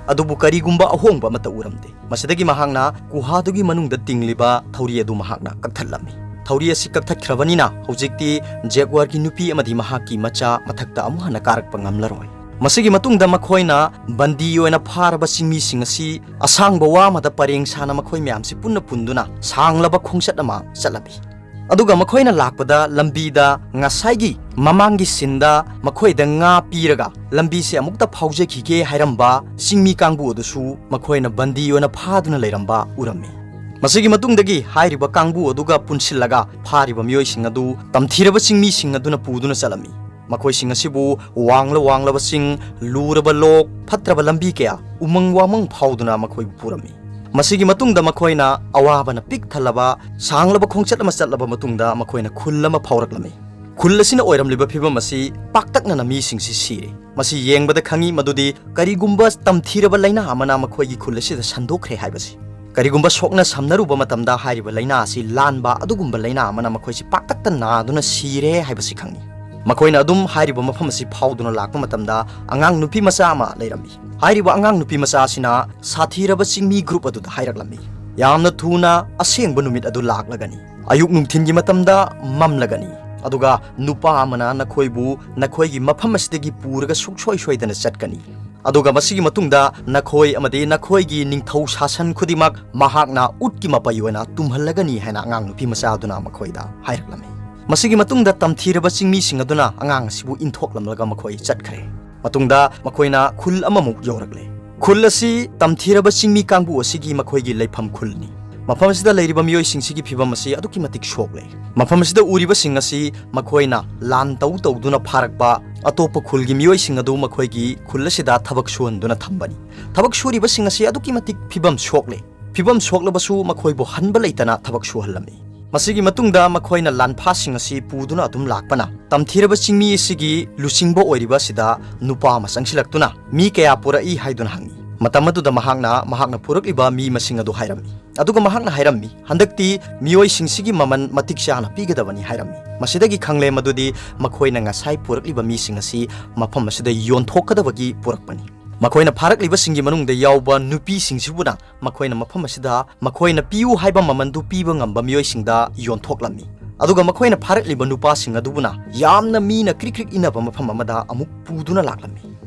ꯑꯗꯨꯕꯨ ꯀꯔꯤꯒꯨꯝꯕ ꯑꯍꯣꯡꯕ ꯑꯃꯠꯇ ꯎꯔꯝꯗꯦ꯫ ꯃꯁꯤꯗꯒꯤ ꯃꯍꯥꯛꯅ ꯒꯨꯍꯥꯗꯨꯒꯤ ꯃꯅꯨꯡꯗ ꯇꯤꯡꯂꯤꯕ ꯊꯧꯔꯤ ꯑꯗꯨ ꯃꯍꯥꯛꯅ ꯀꯛꯊꯠꯂꯝꯃꯤ꯫ ꯊꯧꯔꯤ ꯑꯁꯤ ꯀꯛꯊꯠꯈ꯭ꯔꯕꯅꯤꯅ ꯍꯧꯖꯤꯛꯇꯤ ꯖꯦꯒ꯭ꯋꯥꯔꯒꯤ ꯅꯨꯄꯤ ꯑꯃꯗꯤ ꯃꯍꯥꯛꯀꯤ ꯃꯆꯥ ꯃꯊꯛꯇ ꯑꯃꯨꯛ ꯍꯟꯅ ꯀꯥꯔꯛꯄ ꯉꯝꯂꯔꯣꯏ꯫ ꯃꯁꯤꯒꯤ ꯃꯇꯨꯡꯗ ꯃꯈꯣꯏꯅ ꯕꯟꯗꯤ ꯑꯣꯏꯅ ꯐꯥꯔꯕ ꯆꯤꯡꯃꯤꯁꯤꯡ ꯑꯁꯤ ꯑꯁꯥꯡꯕ ꯋꯥ ꯑꯃꯗ ꯄꯔꯦꯡ ꯁꯥꯅ ꯃꯈꯣꯏ ꯃꯌꯥꯝꯁꯤ ꯄꯨꯟꯅ ꯄꯨꯟꯗꯨꯅ ꯁꯥꯡꯂꯕ ꯈꯣꯡꯆꯠ ꯑꯃ ꯆꯠꯂꯝꯃꯤ꯫ ꯑꯗꯨꯒ ꯃꯈꯣꯏꯅ ꯂꯥꯛꯄꯗ ꯂꯝꯕꯤꯗ ꯉꯁꯥꯏꯒꯤ ꯃꯃꯥꯡꯒꯤ ꯁꯤꯟꯗ ꯃꯈꯣꯏꯗ ꯉꯥ ꯄꯤꯔꯒ ꯂꯝꯕꯤꯁꯦ ꯑꯃꯨꯛꯇ ꯐꯥꯎꯖꯈꯤꯒꯦ ꯍꯥꯏꯔꯝꯕ ꯆꯤꯡꯃꯤ ꯀꯥꯡꯕꯨ ꯑꯗꯨꯁꯨ ꯃꯈꯣꯏꯅ ꯕꯟꯗꯤ ꯑꯣꯏꯅ ꯐꯥꯗꯨꯅ ꯂꯩꯔꯝꯕ ꯎꯔꯝꯃꯤ꯫ ꯃꯁꯤꯒꯤ ꯃꯇꯨꯡꯗꯒꯤ ꯍꯥꯏꯔꯤꯕ ꯀꯥꯡꯕꯨ ꯑꯗꯨꯒ ꯄꯨꯟꯁꯤꯜꯂꯒ ꯐꯥꯔꯤꯕ ꯃꯤꯑꯣꯏꯁꯤꯡ ꯑꯗꯨ ꯇꯝꯊꯤꯔꯕ ꯆꯤꯡꯃꯤꯁꯤꯡ ꯑꯗꯨꯅ ꯄꯨꯗꯨꯅ ꯆꯠꯂꯝꯃꯤ꯫ ꯃꯈꯣꯏꯁꯤꯡ ꯑꯁꯤꯕꯨ ꯋꯥꯡꯂ ꯋꯥꯡꯂꯕ ꯆꯤꯡ, ꯂꯨꯔꯕ ꯂꯣꯛ, ꯐꯠꯇ꯭ꯔꯕ ꯂꯝꯕꯤ ꯀꯌꯥ, ꯎꯃꯪ ꯋꯥꯃꯪ ꯐꯥꯎꯗꯨꯅ ꯃꯈꯣꯏꯕꯨ ꯄꯨꯔꯝꯃꯤ꯫ ꯃꯁꯤꯒꯤ ꯃꯇꯨꯡꯗ ꯃꯈꯣꯏꯅ ꯑꯋꯥꯕꯅ ꯄꯤꯛ ꯊꯜꯂꯕ ꯁꯥꯡꯂꯕ ꯈꯣꯡꯆꯠ ꯑꯃ ꯆꯠꯂꯕ ꯃꯇꯨꯡꯗ ꯃꯈꯣꯏꯅ ꯈꯨꯜ ꯑꯃ ꯐꯥꯎꯔꯛꯂꯝꯃꯤ꯫ ꯈꯨꯜ ꯑꯁꯤꯅ ꯑꯣꯏꯔꯝꯂꯤꯕ ꯐꯤꯕꯝ ꯑꯁꯤ ꯄꯥꯛꯇꯛꯅꯅ ꯃꯤꯁꯤꯡꯁꯤ ꯁꯤꯔꯦ꯫ ꯃꯁꯤ ꯌꯦꯡꯕꯗ ꯈꯪꯏ ꯃꯗꯨꯗꯤ ꯀꯔꯤꯒꯨꯝꯕ ꯇꯝꯊꯤꯔꯕ ꯂꯥꯏꯅꯥ ꯑꯃꯅ ꯃꯈꯣꯏꯒꯤ ꯈꯨꯜ ꯑꯁꯤꯗ ꯁꯟꯗꯣꯛꯈ꯭ꯔꯦ ꯍꯥꯏꯕꯁꯤ꯫ ꯀꯔꯤꯒꯨꯝꯕ ꯁꯣꯛꯅ ꯁꯝꯅꯔꯨꯕ ꯃꯇꯝꯗ ꯍꯥꯏꯔꯤꯕ ꯂꯥꯏꯅꯥ ꯑꯁꯤ ꯂꯥꯟꯕ ꯑꯗꯨꯒꯨꯝꯕ ꯂꯥꯏꯅꯥ ꯑꯃꯅ ꯃꯈꯣꯏꯁꯤ ꯄꯥꯛꯇꯛꯇ ꯅꯥꯗꯨꯅ ꯁꯤꯔꯦ ꯍꯥꯏꯕꯁꯤ ꯈꯪꯏ꯫ ꯃꯈꯣꯏꯅ ꯑꯗꯨꯝ ꯍꯥꯏꯔꯤꯕ ꯃꯐꯝ ꯑꯁꯤ ꯐꯥꯎꯗꯨꯅ ꯂꯥꯛꯄ ꯃꯇꯝꯗ, ꯑꯉꯥꯡ ꯅꯨꯄꯤ ꯃꯆꯥ ꯑꯃ ꯂꯩꯔꯝꯃꯤ꯫ ꯍꯥꯏꯔꯤꯕ ꯑꯉꯥꯡ ꯅꯨꯄꯤ ꯃꯆꯥ ꯑꯁꯤꯅ ꯁꯥꯊꯤꯔꯕ ꯆꯤꯡꯃꯤ group ꯑꯗꯨꯗ ꯍꯥꯏꯔꯛꯂꯝꯃꯤ, "ꯌꯥꯝꯅ ꯊꯨꯅ ꯑꯁꯦꯡꯕ ꯅꯨꯃꯤꯠ ꯑꯗꯨ ꯂꯥꯛꯂꯒꯅꯤ꯫ ꯑꯌꯨꯛ ꯅꯨꯡꯊꯤꯟꯒꯤ ꯃꯇꯝꯗ ꯃꯝꯂꯒꯅꯤ, ꯑꯗꯨꯒ ꯅꯨꯄꯥ ꯑꯃꯅ ꯅꯈꯣꯏꯕꯨ ꯅꯈꯣꯏꯒꯤ ꯃꯐꯝ ꯑꯁꯤꯗꯒꯤ ꯄꯨꯔꯒ ꯁꯨꯡꯁꯣꯏ ꯁꯣꯏꯗꯅ ꯆꯠꯀꯅꯤ꯫ ꯑꯗꯨꯒ ꯃꯁꯤꯒꯤ ꯃꯇꯨꯡꯗ ꯅꯈꯣꯏ ꯑꯃꯗꯤ ꯅꯈꯣꯏꯒꯤ ꯅꯤꯡꯊꯧ ꯁꯥꯁꯟ ꯈꯨꯗꯤꯡꯃꯛ ꯃꯍꯥꯛꯅ ꯎꯠꯀꯤ ꯃꯄꯩ ꯑꯣꯏꯅ ꯇꯨꯝꯍꯜꯂꯒꯅꯤ" ꯍꯥꯏꯅ ꯑꯉꯥꯡ ꯅꯨꯄꯤ ꯃꯆꯥ ꯑꯗꯨꯅ ꯃꯈꯣꯏꯗ ꯍꯥꯏꯔꯛꯂꯝꯃꯤ꯫ ꯃꯁꯤꯒꯤ ꯃꯇꯨꯡꯗ ꯇꯝꯊꯤꯔꯕ ꯆꯤꯡꯃꯤꯁꯤꯡ ꯑꯗꯨꯅ ꯑꯉꯥꯡ ꯑꯁꯤꯕꯨ ꯏꯟꯊꯣꯛꯂꯝꯂꯒ ꯃꯈꯣꯏ ꯆꯠꯈ꯭ꯔꯦ꯫ ꯃꯇꯨꯡꯗ ꯃꯈꯣꯏꯅ ꯈꯨꯜ ꯑꯃꯃꯨꯛ ꯌꯧꯔꯛꯂꯦ꯫ ꯈꯨꯜ ꯑꯁꯤ ꯇꯝꯊꯤꯔꯕ ꯆꯤꯡꯃꯤ ꯀꯥꯡꯕꯨ ꯑꯁꯤꯒꯤ ꯃꯈꯣꯏꯒꯤ ꯂꯩꯐꯝ ꯈꯨꯜꯅꯤ꯫ ꯃꯐꯝ ꯑꯁꯤꯗ ꯂꯩꯔꯤꯕ ꯃꯤꯑꯣꯏꯁꯤꯡꯁꯤꯒꯤ ꯐꯤꯕꯝ ꯑꯁꯤ ꯑꯗꯨꯛꯀꯤ ꯃꯇꯤꯛ ꯁꯣꯛꯂꯦ꯫ ꯃꯐꯝ ꯑꯁꯤꯗ ꯎꯔꯤꯕꯁꯤꯡ ꯑꯁꯤ ꯃꯈꯣꯏꯅ ꯂꯥꯟ ꯇꯧ ꯇꯧꯗꯨꯅ ꯐꯥꯔꯛꯄ ꯑꯇꯣꯞꯄ ꯈꯨꯜꯒꯤ ꯃꯤꯑꯣꯏꯁꯤꯡ ꯑꯗꯨ ꯃꯈꯣꯏꯒꯤ ꯈꯨꯜ ꯑꯁꯤꯗ ꯊꯕꯛ ꯁꯨꯍꯟꯗꯨꯅ ꯊꯝꯕꯅꯤ꯫ ꯊꯕꯛ ꯁꯨꯔꯤꯕꯁꯤꯡ ꯑꯁꯤ ꯑꯗꯨꯛꯀꯤ ꯃꯇꯤꯛ ꯐꯤꯕꯝ ꯁꯣꯛꯂꯦ꯫ ꯐꯤꯕꯝ ꯁꯣꯛꯂꯕꯁꯨ ꯃꯈꯣꯏꯕꯨ ꯍꯟꯕ ꯂꯩꯇꯅ ꯊꯕꯛ ꯁꯨꯍꯜꯂꯝꯃꯤ꯫ ꯃꯁꯤꯒꯤ ꯃꯇꯨꯡꯗ ꯃꯈꯣꯏꯅ ꯂꯥꯟꯐꯥꯁꯤꯡ ꯑꯁꯤ ꯄꯨꯗꯨꯅ ꯑꯗꯨꯝ ꯂꯥꯛꯄꯅ, ꯇꯝꯊꯤꯔꯕ ꯆꯤꯡꯃꯤ ꯑꯁꯤꯒꯤ ꯂꯨꯆꯤꯡꯕ ꯑꯣꯏꯔꯤꯕ ꯑꯁꯤꯗ ꯅꯨꯄꯥ ꯑꯃ ꯆꯪꯁꯤꯜꯂꯛꯇꯨꯅ, "ꯃꯤ ꯀꯌꯥ ꯄꯨꯔꯛꯏ?" ꯍꯥꯏꯗꯨꯅ ꯍꯪꯏ꯫ ꯃꯇꯝ ꯑꯗꯨꯗ ꯃꯍꯥꯛꯅ ꯃꯍꯥꯛꯅ ꯄꯨꯔꯛꯂꯤꯕ ꯃꯤ ꯃꯁꯤꯡ ꯑꯗꯨ ꯍꯥꯏꯔꯝꯃꯤ꯫ ꯑꯗꯨꯒ ꯃꯍꯥꯛꯅ ꯍꯥꯏꯔꯝꯃꯤ, "ꯍꯟꯗꯛꯇꯤ ꯃꯤꯑꯣꯏꯁꯤꯡꯁꯤꯒꯤ ꯃꯃꯜ ꯃꯇꯤꯛ ꯆꯥꯅ ꯄꯤꯒꯗꯕꯅꯤ" ꯍꯥꯏꯔꯝꯃꯤ꯫ ꯃꯁꯤꯗꯒꯤ ꯈꯪꯂꯦ ꯃꯗꯨꯗꯤ ꯃꯈꯣꯏꯅ ꯉꯁꯥꯏ ꯄꯨꯔꯛꯂꯤꯕ ꯃꯤꯁꯤꯡ ꯑꯁꯤ ꯃꯐꯝ ꯑꯁꯤꯗ ꯌꯣꯟꯊꯣꯛꯀꯗꯕꯒꯤ ꯄꯨꯔꯛꯄꯅꯤ꯫ ꯃꯈꯣꯏꯅ ꯐꯥꯔꯛꯂꯤꯕꯁꯤꯡꯒꯤ ꯃꯅꯨꯡꯗ ꯌꯥꯎꯕ ꯅꯨꯄꯤꯁꯤꯡꯁꯤꯕꯨꯅ ꯃꯈꯣꯏꯅ ꯃꯐꯝ ꯑꯁꯤꯗ ꯃꯈꯣꯏꯅ ꯄꯤꯌꯨ ꯍꯥꯏꯕ ꯃꯃꯜꯗꯨ ꯄꯤꯕ ꯉꯝꯕ ꯃꯤꯑꯣꯏꯁꯤꯡꯗ ꯌꯣꯟꯊꯣꯛꯂꯝꯃꯤ꯫ ꯑꯗꯨꯒ ꯃꯈꯣꯏꯅ ꯐꯥꯔꯛꯂꯤꯕ ꯅꯨꯄꯥꯁꯤꯡ ꯑꯗꯨꯕꯨꯅ ꯌꯥꯝꯅ ꯃꯤꯅ ꯀ꯭ꯔꯤꯛ ꯀ꯭ꯔꯤꯛ ꯏꯟꯅꯕ ꯃꯐꯝ ꯑꯃꯗ ꯑꯃꯨꯛ ꯄꯨꯗꯨꯅ ꯂꯥꯛꯂꯝꯃꯤ꯫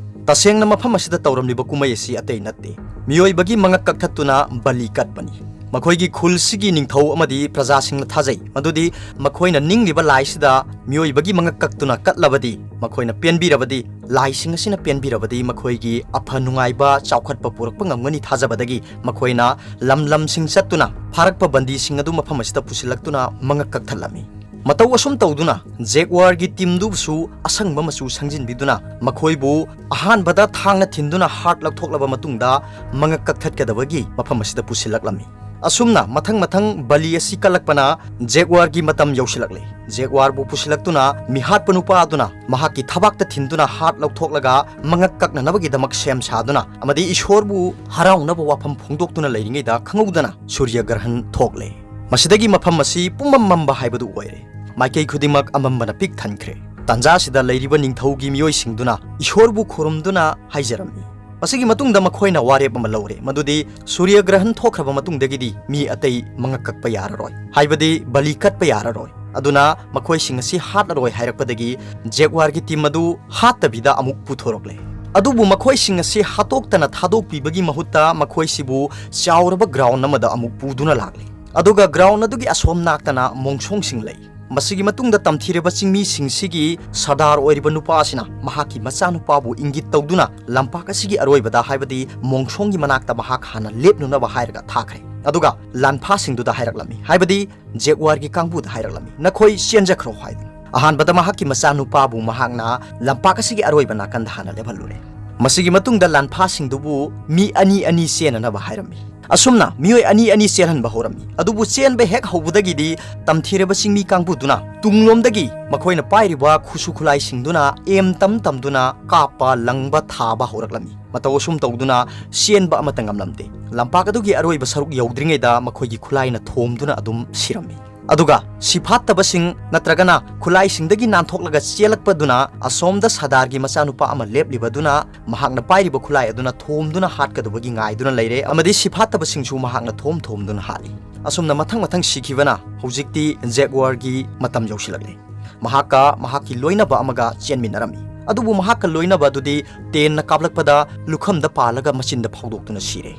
ꯇꯁꯦꯡꯅ ꯃꯐꯝ ꯑꯁꯤꯗ ꯇꯧꯔꯝꯂꯤꯕ ꯀꯨꯝꯍꯩ ꯑꯁꯤ ꯑꯇꯩ ꯅꯠꯇꯦ, ꯃꯤꯑꯣꯏꯕꯒꯤ ꯃꯉꯛ ꯀꯛꯊꯠꯇꯨꯅ ꯕꯂꯤ ꯀꯠꯄꯅꯤ꯫ ꯃꯈꯣꯏꯒꯤ ꯈꯨꯜꯁꯤꯒꯤ ꯅꯤꯡꯊꯧ ꯑꯃꯗꯤ ꯄ꯭ꯔꯖꯥꯁꯤꯡꯅ ꯊꯥꯖꯩ ꯃꯗꯨꯗꯤ ꯃꯈꯣꯏꯅ ꯅꯤꯡꯂꯤꯕ ꯂꯥꯏꯁꯤꯗ ꯃꯤꯑꯣꯏꯕꯒꯤ ꯃꯉꯛ ꯀꯛꯇꯨꯅ ꯀꯠꯂꯕꯗꯤ, ꯃꯈꯣꯏꯅ ꯄꯦꯟꯕꯤꯔꯕꯗꯤ, ꯂꯥꯏꯁꯤꯡ ꯑꯁꯤꯅ ꯄꯦꯟꯕꯤꯔꯕꯗꯤ ꯃꯈꯣꯏꯒꯤ ꯑꯐ ꯅꯨꯡꯉꯥꯏꯕ ꯆꯥꯎꯈꯠꯄ ꯄꯨꯔꯛꯄ ꯉꯝꯒꯅꯤ ꯊꯥꯖꯕꯗꯒꯤ ꯃꯈꯣꯏꯅ ꯂꯝ ꯂꯝꯁꯤꯡ ꯆꯠꯇꯨꯅ ꯐꯥꯔꯛꯄ ꯕꯟꯗꯤꯁꯤꯡ ꯑꯗꯨ ꯃꯐꯝ ꯑꯁꯤꯗ ꯄꯨꯁꯤꯜꯂꯛꯇꯨꯅ ꯃꯉꯛ ꯀꯛꯊꯠꯂꯝꯃꯤ꯫ ꯃꯇꯧ ꯑꯁꯨꯝ ꯇꯧꯗꯨꯅ ꯖꯦꯒ꯭ꯋꯥꯔꯒꯤ ꯇꯤꯝꯗꯨꯕꯨꯁꯨ ꯑꯁꯪꯕ ꯃꯆꯨ ꯁꯪꯖꯤꯟꯕꯤꯗꯨꯅ ꯃꯈꯣꯏꯕꯨ ꯑꯍꯥꯟꯕꯗ ꯊꯥꯡꯅ ꯊꯤꯟꯗꯨꯅ heart ꯂꯧꯊꯣꯛꯂꯕ ꯃꯇꯨꯡꯗ ꯃꯉꯛ ꯀꯛꯊꯠꯀꯗꯕꯒꯤ ꯃꯐꯝ ꯑꯁꯤꯗ ꯄꯨꯁꯤꯜꯂꯛꯂꯝꯃꯤ꯫ ꯑꯁꯨꯝꯅ ꯃꯊꯪ ꯃꯊꯪ ꯕꯂꯤ ꯑꯁꯤ ꯀꯠꯂꯛꯄꯅ ꯖꯦꯒ꯭ꯋꯥꯔꯒꯤ ꯃꯇꯝ ꯌꯧꯁꯤꯜꯂꯛꯂꯦ꯫ ꯖꯦꯒ꯭ꯋꯥꯔꯕꯨ ꯄꯨꯁꯤꯜꯂꯛꯇꯨꯅ ꯃꯤꯍꯥꯠꯄ ꯅꯨꯄꯥ ꯑꯗꯨꯅ ꯃꯍꯥꯛꯀꯤ ꯊꯕꯥꯛꯇ ꯊꯤꯟꯗꯨꯅ heart ꯂꯧꯊꯣꯛꯂꯒ ꯃꯉꯛ ꯀꯛꯅꯅꯕꯒꯤꯗꯃꯛ ꯁꯦꯝ ꯁꯥꯗꯨꯅ ꯑꯃꯗꯤ ꯏꯁꯣꯔꯕꯨ ꯍꯔꯥꯎꯅꯕ ꯋꯥꯐꯝ ꯐꯣꯡꯗꯣꯛꯇꯨꯅ ꯂꯩꯔꯤꯉꯩꯗ ꯈꯪꯍꯧꯗꯅ ꯁꯨꯔ꯭ꯌ ꯒ꯭ꯔꯍꯟ ꯊꯣꯛꯂꯦ꯫ ꯃꯁꯤꯗꯒꯤ ꯃꯐꯝ ꯑꯁꯤ ꯄꯨꯝꯃꯝ ꯃꯝꯕ ꯍꯥꯏꯕꯗꯨ ꯑꯣꯏꯔꯦ꯫ ꯃꯥꯏꯀꯩ ꯈꯨꯗꯤꯡꯃꯛ ꯑꯃꯝꯕꯅ ꯄꯤꯛ ꯊꯟꯈ꯭ꯔꯦ꯫ ꯇꯥꯟꯖꯥꯁꯤꯗ ꯂꯩꯔꯤꯕ ꯅꯤꯡꯊꯧꯒꯤ ꯃꯤꯑꯣꯏꯁꯤꯡꯗꯨꯅ ꯏꯁꯣꯔꯕꯨ ꯈꯨꯔꯨꯝꯗꯨꯅ ꯍꯥꯏꯖꯔꯝꯃꯤ꯫ ꯃꯁꯤꯒꯤ ꯃꯇꯨꯡꯗ ꯃꯈꯣꯏꯅ ꯋꯥꯔꯦꯞ ꯑꯃ ꯂꯧꯔꯦ, ꯃꯗꯨꯗꯤ ꯁꯨꯔꯌ ꯒ꯭ꯔꯍꯟ ꯊꯣꯛꯈ꯭ꯔꯕ ꯃꯇꯨꯡꯗꯒꯤꯗꯤ ꯃꯤ ꯑꯇꯩ ꯃꯉꯛ ꯀꯛꯄ ꯌꯥꯔꯔꯣꯏ, ꯍꯥꯏꯕꯗꯤ ꯕꯂꯤ ꯀꯠꯄ ꯌꯥꯔꯔꯣꯏ꯫ ꯑꯗꯨꯅ ꯃꯈꯣꯏꯁꯤꯡ ꯑꯁꯤ ꯍꯥꯠꯂꯔꯣꯏ ꯍꯥꯏꯔꯛꯄꯗꯒꯤ ꯖꯦꯒ꯭ꯋꯥꯔꯒꯤ ꯇꯤꯝ ꯑꯗꯨ ꯍꯥꯠꯇꯕꯤꯗ ꯑꯃꯨꯛ ꯄꯨꯊꯣꯔꯛꯂꯦ꯫ ꯑꯗꯨꯕꯨ ꯃꯈꯣꯏꯁꯤꯡ ꯑꯁꯤ ꯍꯥꯠꯇꯣꯛꯇꯅ ꯊꯥꯗꯣꯛꯄꯤꯕꯒꯤ ꯃꯍꯨꯠꯇ ꯃꯈꯣꯏꯁꯤꯕꯨ ꯆꯥꯎꯔꯕ ꯒ꯭ꯔꯥꯎꯟ ꯑꯃꯗ ꯑꯃꯨꯛ ꯄꯨꯗꯨꯅ ꯂꯥꯛꯂꯦ꯫ ꯑꯗꯨꯒ ꯒ꯭ꯔꯥꯎꯟ ꯑꯗꯨꯒꯤ ꯑꯁꯣꯝ ꯅꯥꯀꯇꯅ ꯃꯣꯡꯁꯣꯡꯁꯤꯡ ꯂꯩ꯫ ꯃꯁꯤꯒꯤ ꯃꯇꯨꯡꯗ ꯇꯝꯊꯤꯔꯕ ꯆꯤꯡꯃꯤꯁꯤꯡꯁꯤꯒꯤ ꯁꯔꯗꯥꯔ ꯑꯣꯏꯔꯤꯕ ꯅꯨꯄꯥ ꯑꯁꯤꯅ ꯃꯍꯥꯛꯀꯤ ꯃꯆꯥꯅꯨꯄꯥꯕꯨ ꯏꯪꯒꯤꯠ ꯇꯧꯗꯨꯅ ꯂꯝꯄꯥꯛ ꯑꯁꯤꯒꯤ ꯑꯔꯣꯏꯕꯗ, ꯍꯥꯏꯕꯗꯤ ꯃꯣꯡꯁꯣꯡꯒꯤ ꯃꯅꯥꯛꯇ ꯃꯍꯥꯛ ꯍꯥꯟꯅ ꯂꯦꯞꯂꯨꯅꯕ ꯍꯥꯏꯔꯒ ꯊꯥꯈ꯭ꯔꯦ꯫ ꯑꯗꯨꯒ ꯂꯥꯟꯐꯥꯁꯤꯡꯗꯨꯗ ꯍꯥꯏꯔꯛꯂꯝꯃꯤ, ꯍꯥꯏꯕꯗꯤ ꯖꯦꯒ꯭ꯋꯥꯔꯒꯤ ꯀꯥꯡꯕꯨꯗ ꯍꯥꯏꯔꯛꯂꯝꯃꯤ, "ꯅꯈꯣꯏ ꯆꯦꯟꯖꯈ꯭ꯔꯣ" ꯍꯥꯏꯗꯨꯅ꯫ ꯑꯍꯥꯟꯕꯗ ꯃꯍꯥꯛꯀꯤ ꯃꯆꯥꯅꯨꯄꯥꯕꯨ ꯃꯍꯥꯛꯅ ꯂꯝꯄꯥꯛ ꯑꯁꯤꯒꯤ ꯑꯔꯣꯏꯕ ꯅꯥꯀꯟꯗ ꯍꯥꯟꯅ ꯂꯦꯞꯍꯜꯂꯨꯔꯦ꯫ ꯃꯁꯤꯒꯤ ꯃꯇꯨꯡꯗ ꯂꯥꯟꯐꯥꯁꯤꯡꯗꯨꯕꯨ ꯃꯤ ꯑꯅꯤ ꯑꯅꯤ ꯆꯦꯟꯅꯅꯕ ꯍꯥꯏꯔꯝꯃꯤ꯫ ꯑꯁꯨꯝꯅ ꯃꯤꯑꯣꯏ ꯑꯅꯤ ꯑꯅꯤ ꯆꯦꯜꯍꯟꯕ ꯍꯧꯔꯝꯃꯤ꯫ ꯑꯗꯨꯕꯨ ꯆꯦꯟꯕ ꯍꯦꯛ ꯍꯧꯕꯗꯒꯤꯗꯤ ꯇꯝꯊꯤꯔꯕ ꯆꯤꯡꯃꯤ ꯀꯥꯡꯕꯨꯗꯨꯅ ꯇꯨꯡꯂꯣꯝꯗꯒꯤ ꯃꯈꯣꯏꯅ ꯄꯥꯏꯔꯤꯕ ꯈꯨꯠꯁꯨ ꯈꯨꯠꯂꯥꯏꯁꯤꯡꯗꯨꯅ ꯑꯦꯝ ꯇꯝ ꯇꯝꯗꯨꯅ ꯀꯥꯞꯄ, ꯂꯪꯕ, ꯊꯥꯕ ꯍꯧꯔꯛꯂꯝꯃꯤ꯫ ꯃꯇꯧ ꯑꯁꯨꯝ ꯇꯧꯗꯨꯅ ꯆꯦꯟꯕ ꯑꯃꯠꯇ ꯉꯝꯂꯝꯗꯦ꯫ ꯂꯝꯄꯥꯛ ꯑꯗꯨꯒꯤ ꯑꯔꯣꯏꯕ ꯁꯔꯨꯛ ꯌꯧꯗ꯭ꯔꯤꯉꯩꯗ ꯃꯈꯣꯏꯒꯤ ꯈꯨꯠꯂꯥꯏꯅ ꯊꯣꯝꯗꯨꯅ ꯑꯗꯨꯝ ꯁꯤꯔꯝꯃꯤ꯫ ꯑꯗꯨꯒ ꯁꯤꯐꯥꯠꯇꯕꯁꯤꯡ ꯅꯠꯇ꯭ꯔꯒꯅ ꯈꯨꯠꯂꯥꯏꯁꯤꯡꯗꯒꯤ ꯅꯥꯟꯊꯣꯛꯂꯒ ꯆꯦꯜꯂꯛꯄꯗꯨꯅ ꯑꯁꯣꯝꯗ ꯁꯔꯗꯥꯔꯒꯤ ꯃꯆꯥꯅꯨꯄꯥ ꯑꯃ ꯂꯦꯞꯂꯤꯕꯗꯨꯅ ꯃꯍꯥꯛꯅ ꯄꯥꯏꯔꯤꯕ ꯈꯨꯠꯂꯥꯏ ꯑꯗꯨꯅ ꯊꯣꯝꯗꯨꯅ ꯍꯥꯠꯀꯗꯕꯒꯤ ꯉꯥꯏꯗꯨꯅ ꯂꯩꯔꯦ, ꯑꯃꯗꯤ ꯁꯤꯐꯥꯠꯇꯕꯁꯤꯡꯁꯨ ꯃꯍꯥꯛꯅ ꯊꯣꯝ ꯊꯣꯝꯗꯨꯅ ꯍꯥꯠꯂꯤ꯫ ꯑꯁꯨꯝꯅ ꯃꯊꯪ ꯃꯊꯪ ꯁꯤꯈꯤꯕꯅ ꯍꯧꯖꯤꯛꯇꯤ ꯖꯦꯒ꯭ꯋꯥꯔꯒꯤ ꯃꯇꯝ ꯌꯧꯁꯤꯜꯂꯛꯂꯦ꯫ ꯃꯍꯥꯛꯀ ꯃꯍꯥꯛꯀꯤ ꯂꯣꯏꯅꯕ ꯑꯃꯒ ꯆꯦꯟꯃꯤꯟꯅꯔꯝꯃꯤ꯫ ꯑꯗꯨꯕꯨ ꯃꯍꯥꯛꯀ ꯂꯣꯏꯅꯕ ꯑꯗꯨꯗꯤ ꯇꯦꯟꯅ ꯀꯥꯞꯂꯛꯄꯗ ꯂꯨꯈꯝꯗ ꯄꯥꯜꯂꯒ ꯃꯆꯤꯟꯗ ꯐꯥꯎꯗꯣꯛꯇꯨꯅ ꯁꯤꯔꯦ꯫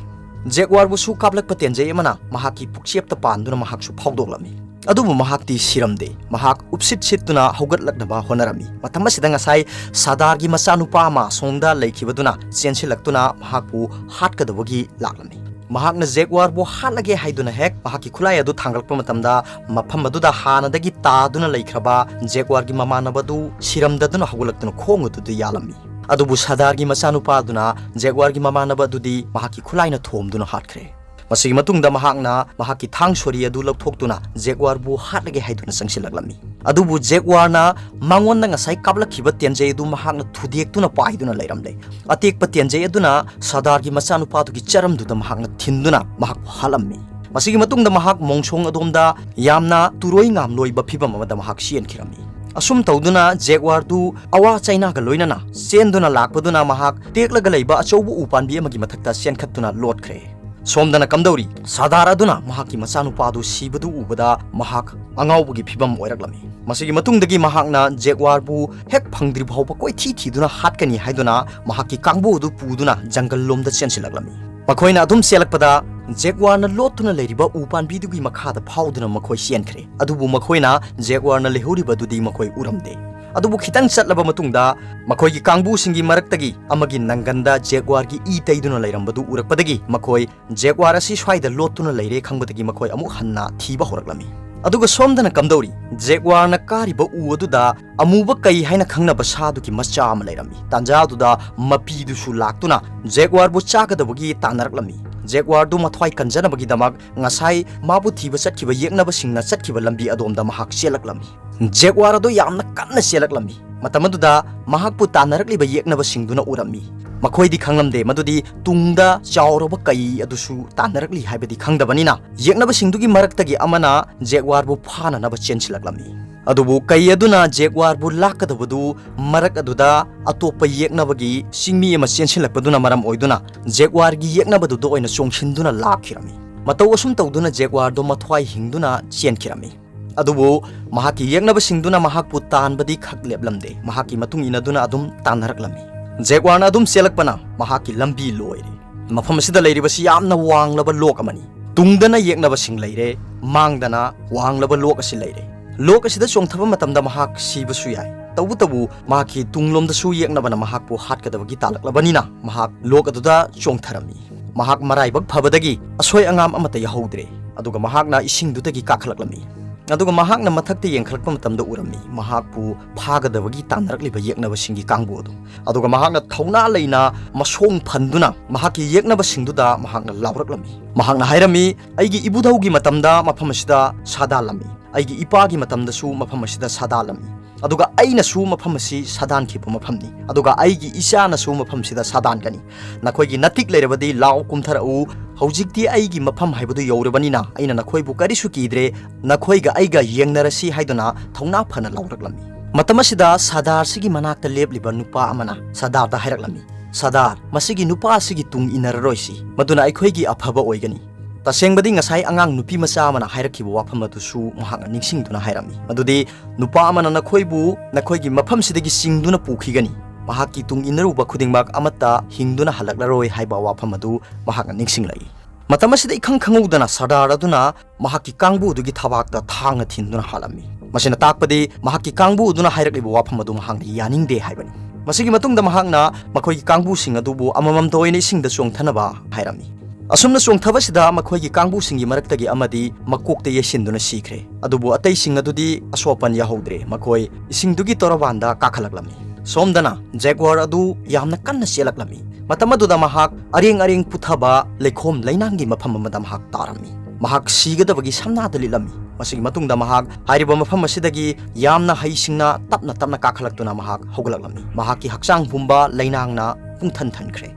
ꯖꯦꯒ꯭ꯋꯥꯔꯕꯨꯁꯨ ꯀꯥꯞꯂꯛꯄ ꯇꯦꯟꯖꯩ ꯑꯃꯅ ꯃꯍꯥꯛꯀꯤ ꯄꯨꯛꯆꯦꯞꯇ ꯄꯥꯟꯗꯨꯅ ꯃꯍꯥꯛꯁꯨ ꯐꯥꯎꯗꯣꯛꯂꯝꯃꯤ꯫ ꯑꯗꯨꯕꯨ ꯃꯍꯥꯛꯇꯤ ꯁꯤꯔꯝꯗꯦ꯫ ꯃꯍꯥꯛ ꯎꯞꯁꯤꯠ ꯁꯤꯠꯇꯨꯅ ꯍꯧꯒꯠꯂꯛꯅꯕ ꯍꯣꯠꯅꯔꯝꯃꯤ꯫ ꯃꯇꯝ ꯑꯁꯤꯗ ꯉꯁꯥꯏ ꯁꯔꯗꯥꯔꯒꯤ ꯃꯆꯥꯅꯨꯄꯥ ꯑꯃ ꯑꯁꯣꯝꯗ ꯂꯩꯈꯤꯕꯗꯨꯅ ꯆꯦꯟꯁꯤꯜꯂꯛꯇꯨꯅ ꯃꯍꯥꯛꯄꯨ ꯍꯥꯠꯀꯗꯕꯒꯤ ꯂꯥꯛꯂꯝꯃꯤ꯫ ꯃꯍꯥꯛꯅ ꯖꯦꯒ꯭ꯋꯥꯔꯕꯨ ꯍꯥꯠꯂꯒꯦ ꯍꯥꯏꯗꯨꯅ ꯍꯦꯛ ꯃꯍꯥꯛꯀꯤ ꯈꯨꯠꯂꯥꯏ ꯑꯗꯨ ꯊꯥꯡꯒꯠꯂꯛꯄ ꯃꯇꯝꯗ, ꯃꯐꯝ ꯑꯗꯨꯗ ꯍꯥꯟꯅꯗꯒꯤ ꯇꯥꯗꯨꯅ ꯂꯩꯈ꯭ꯔꯕ ꯖꯦꯒ꯭ꯋꯥꯔꯒꯤ ꯃꯃꯥꯟꯅꯕ ꯑꯗꯨ ꯁꯤꯔꯝꯗꯗꯨꯅ ꯍꯧꯒꯠꯂꯛꯇꯨꯅ ꯈꯣꯡ ꯑꯗꯨꯗ ꯌꯥꯜꯂꯝꯃꯤ꯫ ꯑꯗꯨꯕꯨ ꯁꯔꯗꯥꯔꯒꯤ ꯃꯆꯥꯅꯨꯄꯥ ꯑꯗꯨꯅ ꯖꯦꯒ꯭ꯋꯥꯔꯒꯤ ꯃꯃꯥꯟꯅꯕ ꯑꯗꯨꯗꯤ ꯃꯍꯥꯛꯀꯤ ꯈꯨꯠꯂꯥꯏꯅ ꯊꯣꯝꯗꯨꯅ ꯍꯥꯠꯈ꯭ꯔꯦ꯫ ꯃꯁꯤꯒꯤ ꯃꯇꯨꯡꯗ ꯃꯍꯥꯛꯅ ꯃꯍꯥꯛꯀꯤ ꯊꯥꯡ ꯁꯣꯔꯤ ꯑꯗꯨ ꯂꯧꯊꯣꯛꯇꯨꯅ ꯖꯦꯒ꯭ꯋꯥꯔꯕꯨ ꯍꯥꯠꯂꯒꯦ ꯍꯥꯏꯗꯨꯅ ꯆꯪꯁꯤꯜꯂꯛꯂꯝꯃꯤ꯫ ꯑꯗꯨꯕꯨ ꯖꯦꯒ꯭ꯋꯥꯔꯅ ꯃꯉꯣꯟꯗ ꯉꯁꯥꯏ ꯀꯥꯞꯂꯛꯈꯤꯕ ꯇꯦꯟꯖꯩ ꯑꯗꯨ ꯃꯍꯥꯛꯅ ꯊꯨꯗꯦꯛꯇꯨꯅ ꯄꯥꯏꯗꯨꯅ ꯂꯩꯔꯝꯂꯦ꯫ ꯑꯇꯦꯛꯄ ꯇꯦꯟꯖꯩ ꯑꯗꯨꯅ ꯁꯔꯗꯥꯔꯒꯤ ꯃꯆꯥꯅꯨꯄꯥꯗꯨꯒꯤ ꯆꯔꯝꯗꯨꯗ ꯃꯍꯥꯛꯅ ꯊꯤꯟꯗꯨꯅ ꯃꯍꯥꯛꯄꯨ ꯍꯥꯠꯂꯝꯃꯤ꯫ ꯃꯁꯤꯒꯤ ꯃꯇꯨꯡꯗ ꯃꯍꯥꯛ ꯃꯣꯡꯁꯣꯡ ꯑꯗꯣꯝꯗ ꯌꯥꯝꯅ ꯇꯨꯔꯣꯏ ꯉꯥꯝꯂꯣꯏꯕ ꯐꯤꯕꯝ ꯑꯃꯗ ꯃꯍꯥꯛ ꯆꯦꯟꯈꯤꯔꯝꯃꯤ꯫ ꯑꯁꯨꯝ ꯇꯧꯗꯨꯅ ꯖꯦꯒ꯭ꯋꯥꯔꯗꯨ ꯑꯋꯥ ꯆꯩꯅꯥꯒ ꯂꯣꯏꯅꯅ ꯆꯦꯟꯗꯨꯅ ꯂꯥꯛꯄꯗꯨꯅ ꯃꯍꯥꯛ ꯇꯦꯛꯂꯒ ꯂꯩꯕ ꯑꯆꯧꯕ ꯎ ꯄꯥꯝꯕꯤ ꯑꯃꯒꯤ ꯃꯊꯛꯇ ꯆꯦꯟꯈꯠꯇꯨꯅ ꯂꯣꯠꯈ꯭ꯔꯦ꯫ ꯁꯣꯝꯗꯅ ꯀꯝꯗꯧꯔꯤ? ꯁꯥꯗꯥꯔ ꯑꯗꯨꯅ ꯃꯍꯥꯛꯀꯤ ꯃꯆꯥꯅꯨꯄꯥꯗꯨ ꯁꯤꯕꯗꯨ ꯎꯕꯗ ꯃꯍꯥꯛ ꯑꯉꯥꯎꯕꯒꯤ ꯐꯤꯕꯝ ꯑꯣꯏꯔꯛꯂꯝꯃꯤ꯫ ꯃꯁꯤꯒꯤ ꯃꯇꯨꯡꯗꯒꯤ ꯃꯍꯥꯛꯅ ꯖꯦꯒ꯭ꯋꯥꯔꯕꯨ ꯍꯦꯛ ꯐꯪꯗ꯭ꯔꯤ ꯐꯥꯎꯕ ꯀꯣꯏꯊꯤ ꯊꯤꯗꯨꯅ ꯍꯥꯠꯀꯅꯤ ꯍꯥꯏꯗꯨꯅ ꯃꯍꯥꯛꯀꯤ ꯀꯥꯡꯕꯨ ꯑꯗꯨ ꯄꯨꯗꯨꯅ ꯖꯪꯒꯜ ꯂꯣꯝꯗ ꯆꯦꯟꯁꯤꯜꯂꯛꯂꯝꯃꯤ꯫ ꯃꯈꯣꯏꯅ ꯑꯗꯨꯝ ꯆꯦꯜꯂꯛꯄꯗ ꯖꯦꯒ꯭ꯋꯥꯔꯅ ꯂꯣꯠꯇꯨꯅ ꯂꯩꯔꯤꯕ ꯎ ꯄꯥꯝꯕꯤꯗꯨꯒꯤ ꯃꯈꯥꯗ ꯐꯥꯎꯗꯨꯅ ꯃꯈꯣꯏ ꯆꯦꯟꯈ꯭ꯔꯦ꯫ ꯑꯗꯨꯕꯨ ꯃꯈꯣꯏꯅ ꯖꯦꯒ꯭ꯋꯥꯔꯅ ꯂꯩꯍꯧꯔꯤꯕꯗꯨꯗꯤ ꯃꯈꯣꯏ ꯎꯔꯝꯗꯦ꯫ ꯑꯗꯨꯕꯨ ꯈꯤꯇꯪ ꯆꯠꯂꯕ ꯃꯇꯨꯡꯗ ꯃꯈꯣꯏꯒꯤ ꯀꯥꯡꯕꯨꯁꯤꯡꯒꯤ ꯃꯔꯛꯇꯒꯤ ꯑꯃꯒꯤ ꯅꯪꯒꯟꯗ ꯖꯦꯒ꯭ꯋꯥꯔꯒꯤ ꯏ ꯇꯩꯗꯨꯅ ꯂꯩꯔꯝꯕꯗꯨ ꯎꯔꯛꯄꯗꯒꯤ ꯃꯈꯣꯏ ꯖꯦꯒ꯭ꯋꯥꯔ ꯑꯁꯤ ꯁ꯭ꯋꯥꯏꯗ ꯂꯣꯠꯇꯨꯅ ꯂꯩꯔꯦ ꯈꯪꯕꯗꯒꯤ ꯃꯈꯣꯏ ꯑꯃꯨꯛ ꯍꯟꯅ ꯊꯤꯕ ꯍꯧꯔꯛꯂꯝꯃꯤ꯫ ꯑꯗꯨꯒ ꯁꯣꯝꯗꯅ ꯀꯝꯗꯧꯔꯤ? ꯖꯦꯒ꯭ꯋꯥꯔꯅ ꯀꯥꯔꯤꯕ ꯎ ꯑꯗꯨꯗ ꯑꯃꯨꯕ ꯀꯩ ꯍꯥꯏꯅ ꯈꯪꯅꯕ ꯁꯥꯗꯨꯒꯤ ꯃꯆꯥ ꯑꯃ ꯂꯩꯔꯝꯃꯤ꯫ ꯇꯥꯟꯖꯥꯗꯨꯗ ꯃꯄꯤꯗꯨꯁꯨ ꯂꯥꯛꯇꯨꯅ ꯖꯦꯒ꯭ꯋꯥꯔꯕꯨ ꯆꯥꯒꯗꯕꯒꯤ ꯇꯥꯟꯅꯔꯛꯂꯝꯃꯤ꯫ ꯖꯦꯒ꯭ꯋꯥꯔꯗꯨ ꯃꯊ꯭ꯋꯥꯏ ꯀꯟꯖꯅꯕꯒꯤꯗꯃꯛ ꯉꯁꯥꯏ ꯃꯥꯕꯨ ꯊꯤꯕ ꯆꯠꯈꯤꯕ ꯌꯦꯛꯅꯕꯁꯤꯡꯅ ꯆꯠꯈꯤꯕ ꯂꯝꯕꯤ ꯑꯗꯣꯝꯗ ꯃꯍꯥꯛ ꯆꯦꯜꯂꯛꯂꯝꯃꯤ꯫ ꯖꯦꯒ꯭ꯋꯥꯔ ꯑꯗꯨ ꯌꯥꯝꯅ ꯀꯟꯅ ꯆꯦꯜꯂꯛꯂꯝꯃꯤ꯫ ꯃꯇꯝ ꯑꯗꯨꯗ ꯃꯍꯥꯛꯄꯨ ꯇꯥꯟꯅꯔꯛꯂꯤꯕ ꯌꯦꯛꯅꯕꯁꯤꯡꯗꯨꯅ ꯎꯔꯝꯃꯤ꯫ ꯃꯈꯣꯏꯗꯤ ꯈꯪꯂꯝꯗꯦ ꯃꯗꯨꯗꯤ ꯇꯨꯡꯗ ꯆꯥꯎꯔꯕ ꯀꯩ ꯑꯗꯨꯁꯨ ꯇꯥꯟꯅꯔꯛꯂꯤ ꯍꯥꯏꯕꯗꯤ ꯈꯪꯗꯕꯅꯤꯅ, ꯌꯦꯛꯅꯕꯁꯤꯡꯗꯨꯒꯤ ꯃꯔꯛꯇꯒꯤ ꯑꯃꯅ ꯖꯦꯒ꯭ꯋꯥꯔꯕꯨ ꯐꯥꯅꯅꯕ ꯆꯦꯟꯁꯤꯜꯂꯛꯂꯝꯃꯤ꯫ ꯑꯗꯨꯕꯨ ꯀꯩ ꯑꯗꯨꯅ ꯖꯦꯒ꯭ꯋꯥꯔꯕꯨ ꯂꯥꯛꯀꯗꯕꯗꯨ ꯃꯔꯛ ꯑꯗꯨꯗ ꯑꯇꯣꯞꯄ ꯌꯦꯛꯅꯕꯒꯤ ꯆꯤꯡꯃꯤ ꯑꯃ ꯆꯦꯟꯁꯤꯜꯂꯛꯄꯗꯨꯅ ꯃꯔꯝ ꯑꯣꯏꯗꯨꯅ ꯖꯦꯒ꯭ꯋꯥꯔꯒꯤ ꯌꯦꯛꯅꯕꯗꯨꯗ ꯑꯣꯏꯅ ꯆꯣꯡꯁꯤꯟꯗꯨꯅ ꯂꯥꯛꯈꯤꯔꯝꯃꯤ꯫ ꯃꯇꯧ ꯑꯁꯨꯝ ꯇꯧꯗꯨꯅ ꯖꯦꯒ꯭ꯋꯥꯔꯗꯣ ꯃꯊ꯭ꯋꯥꯏ ꯍꯤꯡꯗꯨꯅ ꯆꯦꯟꯈꯤꯔꯝꯃꯤ꯫ ꯑꯗꯨꯕꯨ ꯃꯍꯥꯛꯀꯤ ꯌꯦꯛꯅꯕꯁꯤꯡꯗꯨꯅ ꯃꯍꯥꯛꯄꯨ ꯇꯥꯟꯕꯗꯤ ꯈꯛ ꯂꯦꯞꯂꯝꯗꯦ, ꯃꯍꯥꯛꯀꯤ ꯃꯇꯨꯡ ꯏꯟꯅꯗꯨꯅ ꯑꯗꯨꯝ ꯇꯥꯟꯅꯔꯛꯂꯝꯃꯤ꯫ ꯖꯦꯒ꯭ꯋꯥꯔꯅ ꯑꯗꯨꯝ ꯆꯦꯜꯂꯛꯄꯅ ꯃꯍꯥꯛꯀꯤ ꯂꯝꯕꯤ ꯂꯣꯏꯔꯦ꯫ ꯃꯐꯝ ꯑꯁꯤꯗ ꯂꯩꯔꯤꯕꯁꯤ ꯌꯥꯝꯅ ꯋꯥꯡꯂꯕ ꯂꯣꯛ ꯑꯃꯅꯤ꯫ ꯇꯨꯡꯗꯅ ꯌꯦꯛꯅꯕꯁꯤꯡ ꯂꯩꯔꯦ, ꯃꯥꯡꯗꯅ ꯋꯥꯡꯂꯕ ꯂꯣꯛ ꯑꯁꯤ ꯂꯩꯔꯦ꯫ ꯂꯣꯛ ꯑꯁꯤꯗ ꯆꯣꯡꯊꯕ ꯃꯇꯝꯗ ꯃꯍꯥꯛ ꯁꯤꯕꯁꯨ ꯌꯥꯏ꯫ ꯇꯧꯕꯇꯕꯨ ꯃꯍꯥꯛꯀꯤ ꯇꯨꯡꯂꯣꯝꯗꯁꯨ ꯌꯦꯛꯅꯕꯅ ꯃꯍꯥꯛꯄꯨ ꯍꯥꯠꯀꯗꯕꯒꯤ ꯇꯥꯜꯂꯛꯂꯕꯅꯤꯅ ꯃꯍꯥꯛ ꯂꯣꯛ ꯑꯗꯨꯗ ꯆꯣꯡꯊꯔꯝꯃꯤ꯫ ꯃꯍꯥꯛ ꯃꯔꯥꯏꯕꯛ ꯐꯕꯗꯒꯤ ꯑꯁꯣꯏ ꯑꯉꯥꯝ ꯑꯃꯠꯇ ꯌꯥꯍꯧꯗ꯭ꯔꯦ꯫ ꯑꯗꯨꯒ ꯃꯍꯥꯛꯅ ꯏꯁꯤꯡꯗꯨꯗꯒꯤ ꯀꯥꯈꯠꯂꯛꯂꯝꯃꯤ꯫ ꯑꯗꯨꯒ ꯃꯍꯥꯛꯅ ꯃꯊꯛꯇ ꯌꯦꯡꯈꯠꯂꯛꯄ ꯃꯇꯝꯗ ꯎꯔꯝꯃꯤ, ꯃꯍꯥꯛꯄꯨ ꯐꯥꯒꯗꯕꯒꯤ ꯇꯥꯟꯅꯔꯛꯂꯤꯕ ꯌꯦꯛꯅꯕꯁꯤꯡꯒꯤ ꯀꯥꯡꯕꯨ ꯑꯗꯨ꯫ ꯑꯗꯨꯒ ꯃꯍꯥꯛꯅ ꯊꯧꯅꯥ ꯂꯩꯅ ꯃꯁꯣꯡ ꯐꯟꯗꯨꯅ ꯃꯍꯥꯛꯀꯤ ꯌꯦꯛꯅꯕꯁꯤꯡꯗꯨꯗ ꯃꯍꯥꯛꯅ ꯂꯥꯎꯔꯛꯂꯝꯃꯤ꯫ ꯃꯍꯥꯛꯅ ꯍꯥꯏꯔꯝꯃꯤ, "ꯑꯩꯒꯤ ꯏꯕꯨꯙꯧꯒꯤ ꯃꯇꯝꯗ ꯃꯐꯝ ꯑꯁꯤꯗ ꯁꯥꯗꯥꯜꯂꯝꯃꯤ, ꯑꯩꯒꯤ ꯏꯄꯥꯒꯤ ꯃꯇꯝꯗꯁꯨ ꯃꯐꯝ ꯑꯁꯤꯗ ꯁꯥꯗꯥꯜꯂꯝꯃꯤ, ꯑꯗꯨꯒ ꯑꯩꯅꯁꯨ ꯃꯐꯝ ꯑꯁꯤ ꯁꯥꯗꯥꯟꯈꯤꯕ ꯃꯐꯝꯅꯤ, ꯑꯗꯨꯒ ꯑꯩꯒꯤ ꯏꯆꯥꯅꯁꯨ ꯃꯐꯝꯁꯤꯗ ꯁꯥꯗꯥꯟꯒꯅꯤ꯫ ꯅꯈꯣꯏꯒꯤ ꯅꯇꯤꯛ ꯂꯩꯔꯕꯗꯤ ꯂꯥꯎ ꯀꯨꯝꯊꯔꯛꯎ, "ꯍꯧꯖꯤꯛꯇꯤ ꯑꯩꯒꯤ ꯃꯐꯝ ꯍꯥꯏꯕꯗꯨ ꯌꯧꯔꯕꯅꯤꯅ ꯑꯩꯅ ꯅꯈꯣꯏꯕꯨ ꯀꯔꯤꯁꯨ ꯀꯤꯗ꯭ꯔꯦ, ꯅꯈꯣꯏꯒ ꯑꯩꯒ ꯌꯦꯡꯅꯔꯁꯤ" ꯍꯥꯏꯗꯨꯅ ꯊꯧꯅꯥ ꯐꯅ ꯂꯥꯎꯔꯛꯂꯝꯃꯤ꯫ ꯃꯇꯝ ꯑꯁꯤꯗ ꯁꯔꯗꯥꯔꯁꯤꯒꯤ ꯃꯅꯥꯛꯇ ꯂꯦꯞꯂꯤꯕ ꯅꯨꯄꯥ ꯑꯃꯅ ꯁꯔꯗꯥꯔꯗ ꯍꯥꯏꯔꯛꯂꯝꯃꯤ, "ꯁꯔꯗꯥꯔ, ꯃꯁꯤꯒꯤ ꯅꯨꯄꯥ ꯑꯁꯤꯒꯤ ꯇꯨꯡ ꯏꯟꯅꯔꯔꯣꯏꯁꯤ, ꯃꯗꯨꯅ ꯑꯩꯈꯣꯏꯒꯤ ꯑꯐꯕ ꯑꯣꯏꯒꯅꯤ"꯫ ꯇꯁꯦꯡꯕꯗꯤ ꯉꯁꯥꯏ ꯑꯉꯥꯡ ꯅꯨꯄꯤ ꯃꯆꯥ ꯑꯃꯅ ꯍꯥꯏꯔꯛꯈꯤꯕ ꯋꯥꯐꯝ ꯑꯗꯨꯁꯨ ꯃꯍꯥꯛꯅ ꯅꯤꯡꯁꯤꯡꯗꯨꯅ ꯍꯥꯏꯔꯝꯃꯤ, ꯃꯗꯨꯗꯤ ꯅꯨꯄꯥ ꯑꯃꯅ ꯅꯈꯣꯏꯕꯨ ꯅꯈꯣꯏꯒꯤ ꯃꯐꯝꯁꯤꯗꯒꯤ ꯆꯤꯡꯗꯨꯅ ꯄꯨꯈꯤꯒꯅꯤ, ꯃꯍꯥꯛꯀꯤ ꯇꯨꯡ ꯏꯟꯅꯔꯨꯕ ꯈꯨꯗꯤꯡꯃꯛ ꯑꯃꯠꯇ ꯍꯤꯡꯗꯨꯅ ꯍꯜꯂꯛꯂꯔꯣꯏ ꯍꯥꯏꯕ ꯋꯥꯐꯝ ꯑꯗꯨ ꯃꯍꯥꯛꯅ ꯅꯤꯡꯁꯤꯡꯂꯛꯏ꯫ ꯃꯇꯝ ꯑꯁꯤꯗ ꯏꯈꯪ ꯈꯪꯍꯧꯗꯅ ꯁꯔꯗꯥꯔ ꯑꯗꯨꯅ ꯃꯍꯥꯛꯀꯤ ꯀꯥꯡꯕꯨ ꯑꯗꯨꯒꯤ ꯊꯕꯥꯛꯇ ꯊꯥꯡꯅ ꯊꯤꯟꯗꯨꯅ ꯍꯥꯠꯂꯝꯃꯤ꯫ ꯃꯁꯤꯅ ꯇꯥꯛꯄꯗꯤ ꯃꯍꯥꯛꯀꯤ ꯀꯥꯡꯕꯨ ꯑꯗꯨꯅ ꯍꯥꯏꯔꯛꯂꯤꯕ ꯋꯥꯐꯝ ꯑꯗꯨ ꯃꯍꯥꯛꯅ ꯌꯥꯅꯤꯡꯗꯦ ꯍꯥꯏꯕꯅꯤ꯫ ꯃꯁꯤꯒꯤ ꯃꯇꯨꯡꯗ ꯃꯍꯥꯛꯅ ꯃꯈꯣꯏꯒꯤ ꯀꯥꯡꯕꯨꯁꯤꯡ ꯑꯗꯨꯕꯨ ꯑꯃꯃꯝꯇ ꯑꯣꯏꯅ ꯏꯁꯤꯡꯗ ꯆꯣꯡꯊꯅꯕ ꯍꯥꯏꯔꯝꯃꯤ꯫ ꯑꯁꯨꯝꯅ ꯆꯣꯡꯊꯕꯁꯤꯗ ꯃꯈꯣꯏꯒꯤ ꯀꯥꯡꯕꯨꯁꯤꯡꯒꯤ ꯃꯔꯛꯇꯒꯤ ꯑꯃꯗꯤ ꯃꯀꯣꯛꯇ ꯌꯩꯁꯤꯟꯗꯨꯅ ꯁꯤꯈ꯭ꯔꯦ, ꯑꯗꯨꯕꯨ ꯑꯇꯩꯁꯤꯡ ꯑꯗꯨꯗꯤ ꯑꯁꯣꯛ ꯑꯄꯟ ꯌꯥꯍꯧꯗ꯭ꯔꯦ, ꯃꯈꯣꯏ ꯏꯁꯤꯡꯗꯨꯒꯤ ꯇꯣꯔꯕꯥꯟꯗ ꯀꯥꯈꯠꯂꯛꯂꯝꯃꯤ꯫ ꯁꯣꯝꯗꯅ ꯖꯦꯒ꯭ꯋꯥꯔ ꯑꯗꯨ ꯌꯥꯝꯅ ꯀꯟꯅ ꯆꯦꯜꯂꯛꯂꯝꯃꯤ꯫ ꯃꯇꯝ ꯑꯗꯨꯗ ꯃꯍꯥꯛ ꯑꯔꯦꯡ ꯑꯔꯦꯡ ꯄꯨꯊꯕ ꯂꯩꯈꯣꯝ ꯂꯩꯅꯥꯡꯒꯤ ꯃꯐꯝ ꯑꯃꯗ ꯃꯍꯥꯛ ꯇꯥꯔꯝꯃꯤ꯫ ꯃꯍꯥꯛ ꯁꯤꯒꯗꯕꯒꯤ ꯁꯝꯅꯥꯗ ꯂꯤꯠꯂꯝꯃꯤ꯫ ꯃꯁꯤꯒꯤ ꯃꯇꯨꯡꯗ ꯃꯍꯥꯛ ꯍꯥꯏꯔꯤꯕ ꯃꯐꯝ ꯑꯁꯤꯗꯒꯤ ꯌꯥꯝꯅ ꯍꯩꯁꯤꯡꯅ ꯇꯞꯅ ꯇꯞꯅ ꯀꯥꯈꯠꯂꯛꯇꯨꯅ ꯃꯍꯥꯛ ꯍꯧꯒꯠꯂꯛꯂꯝꯃꯤ꯫ ꯃꯍꯥꯛꯀꯤ ꯍꯛꯆꯥꯡ ꯄꯨꯝꯕ ꯂꯩꯅꯥꯡꯅ ꯄꯨꯡꯊꯟ ꯊꯟꯈ꯭ꯔꯦ꯫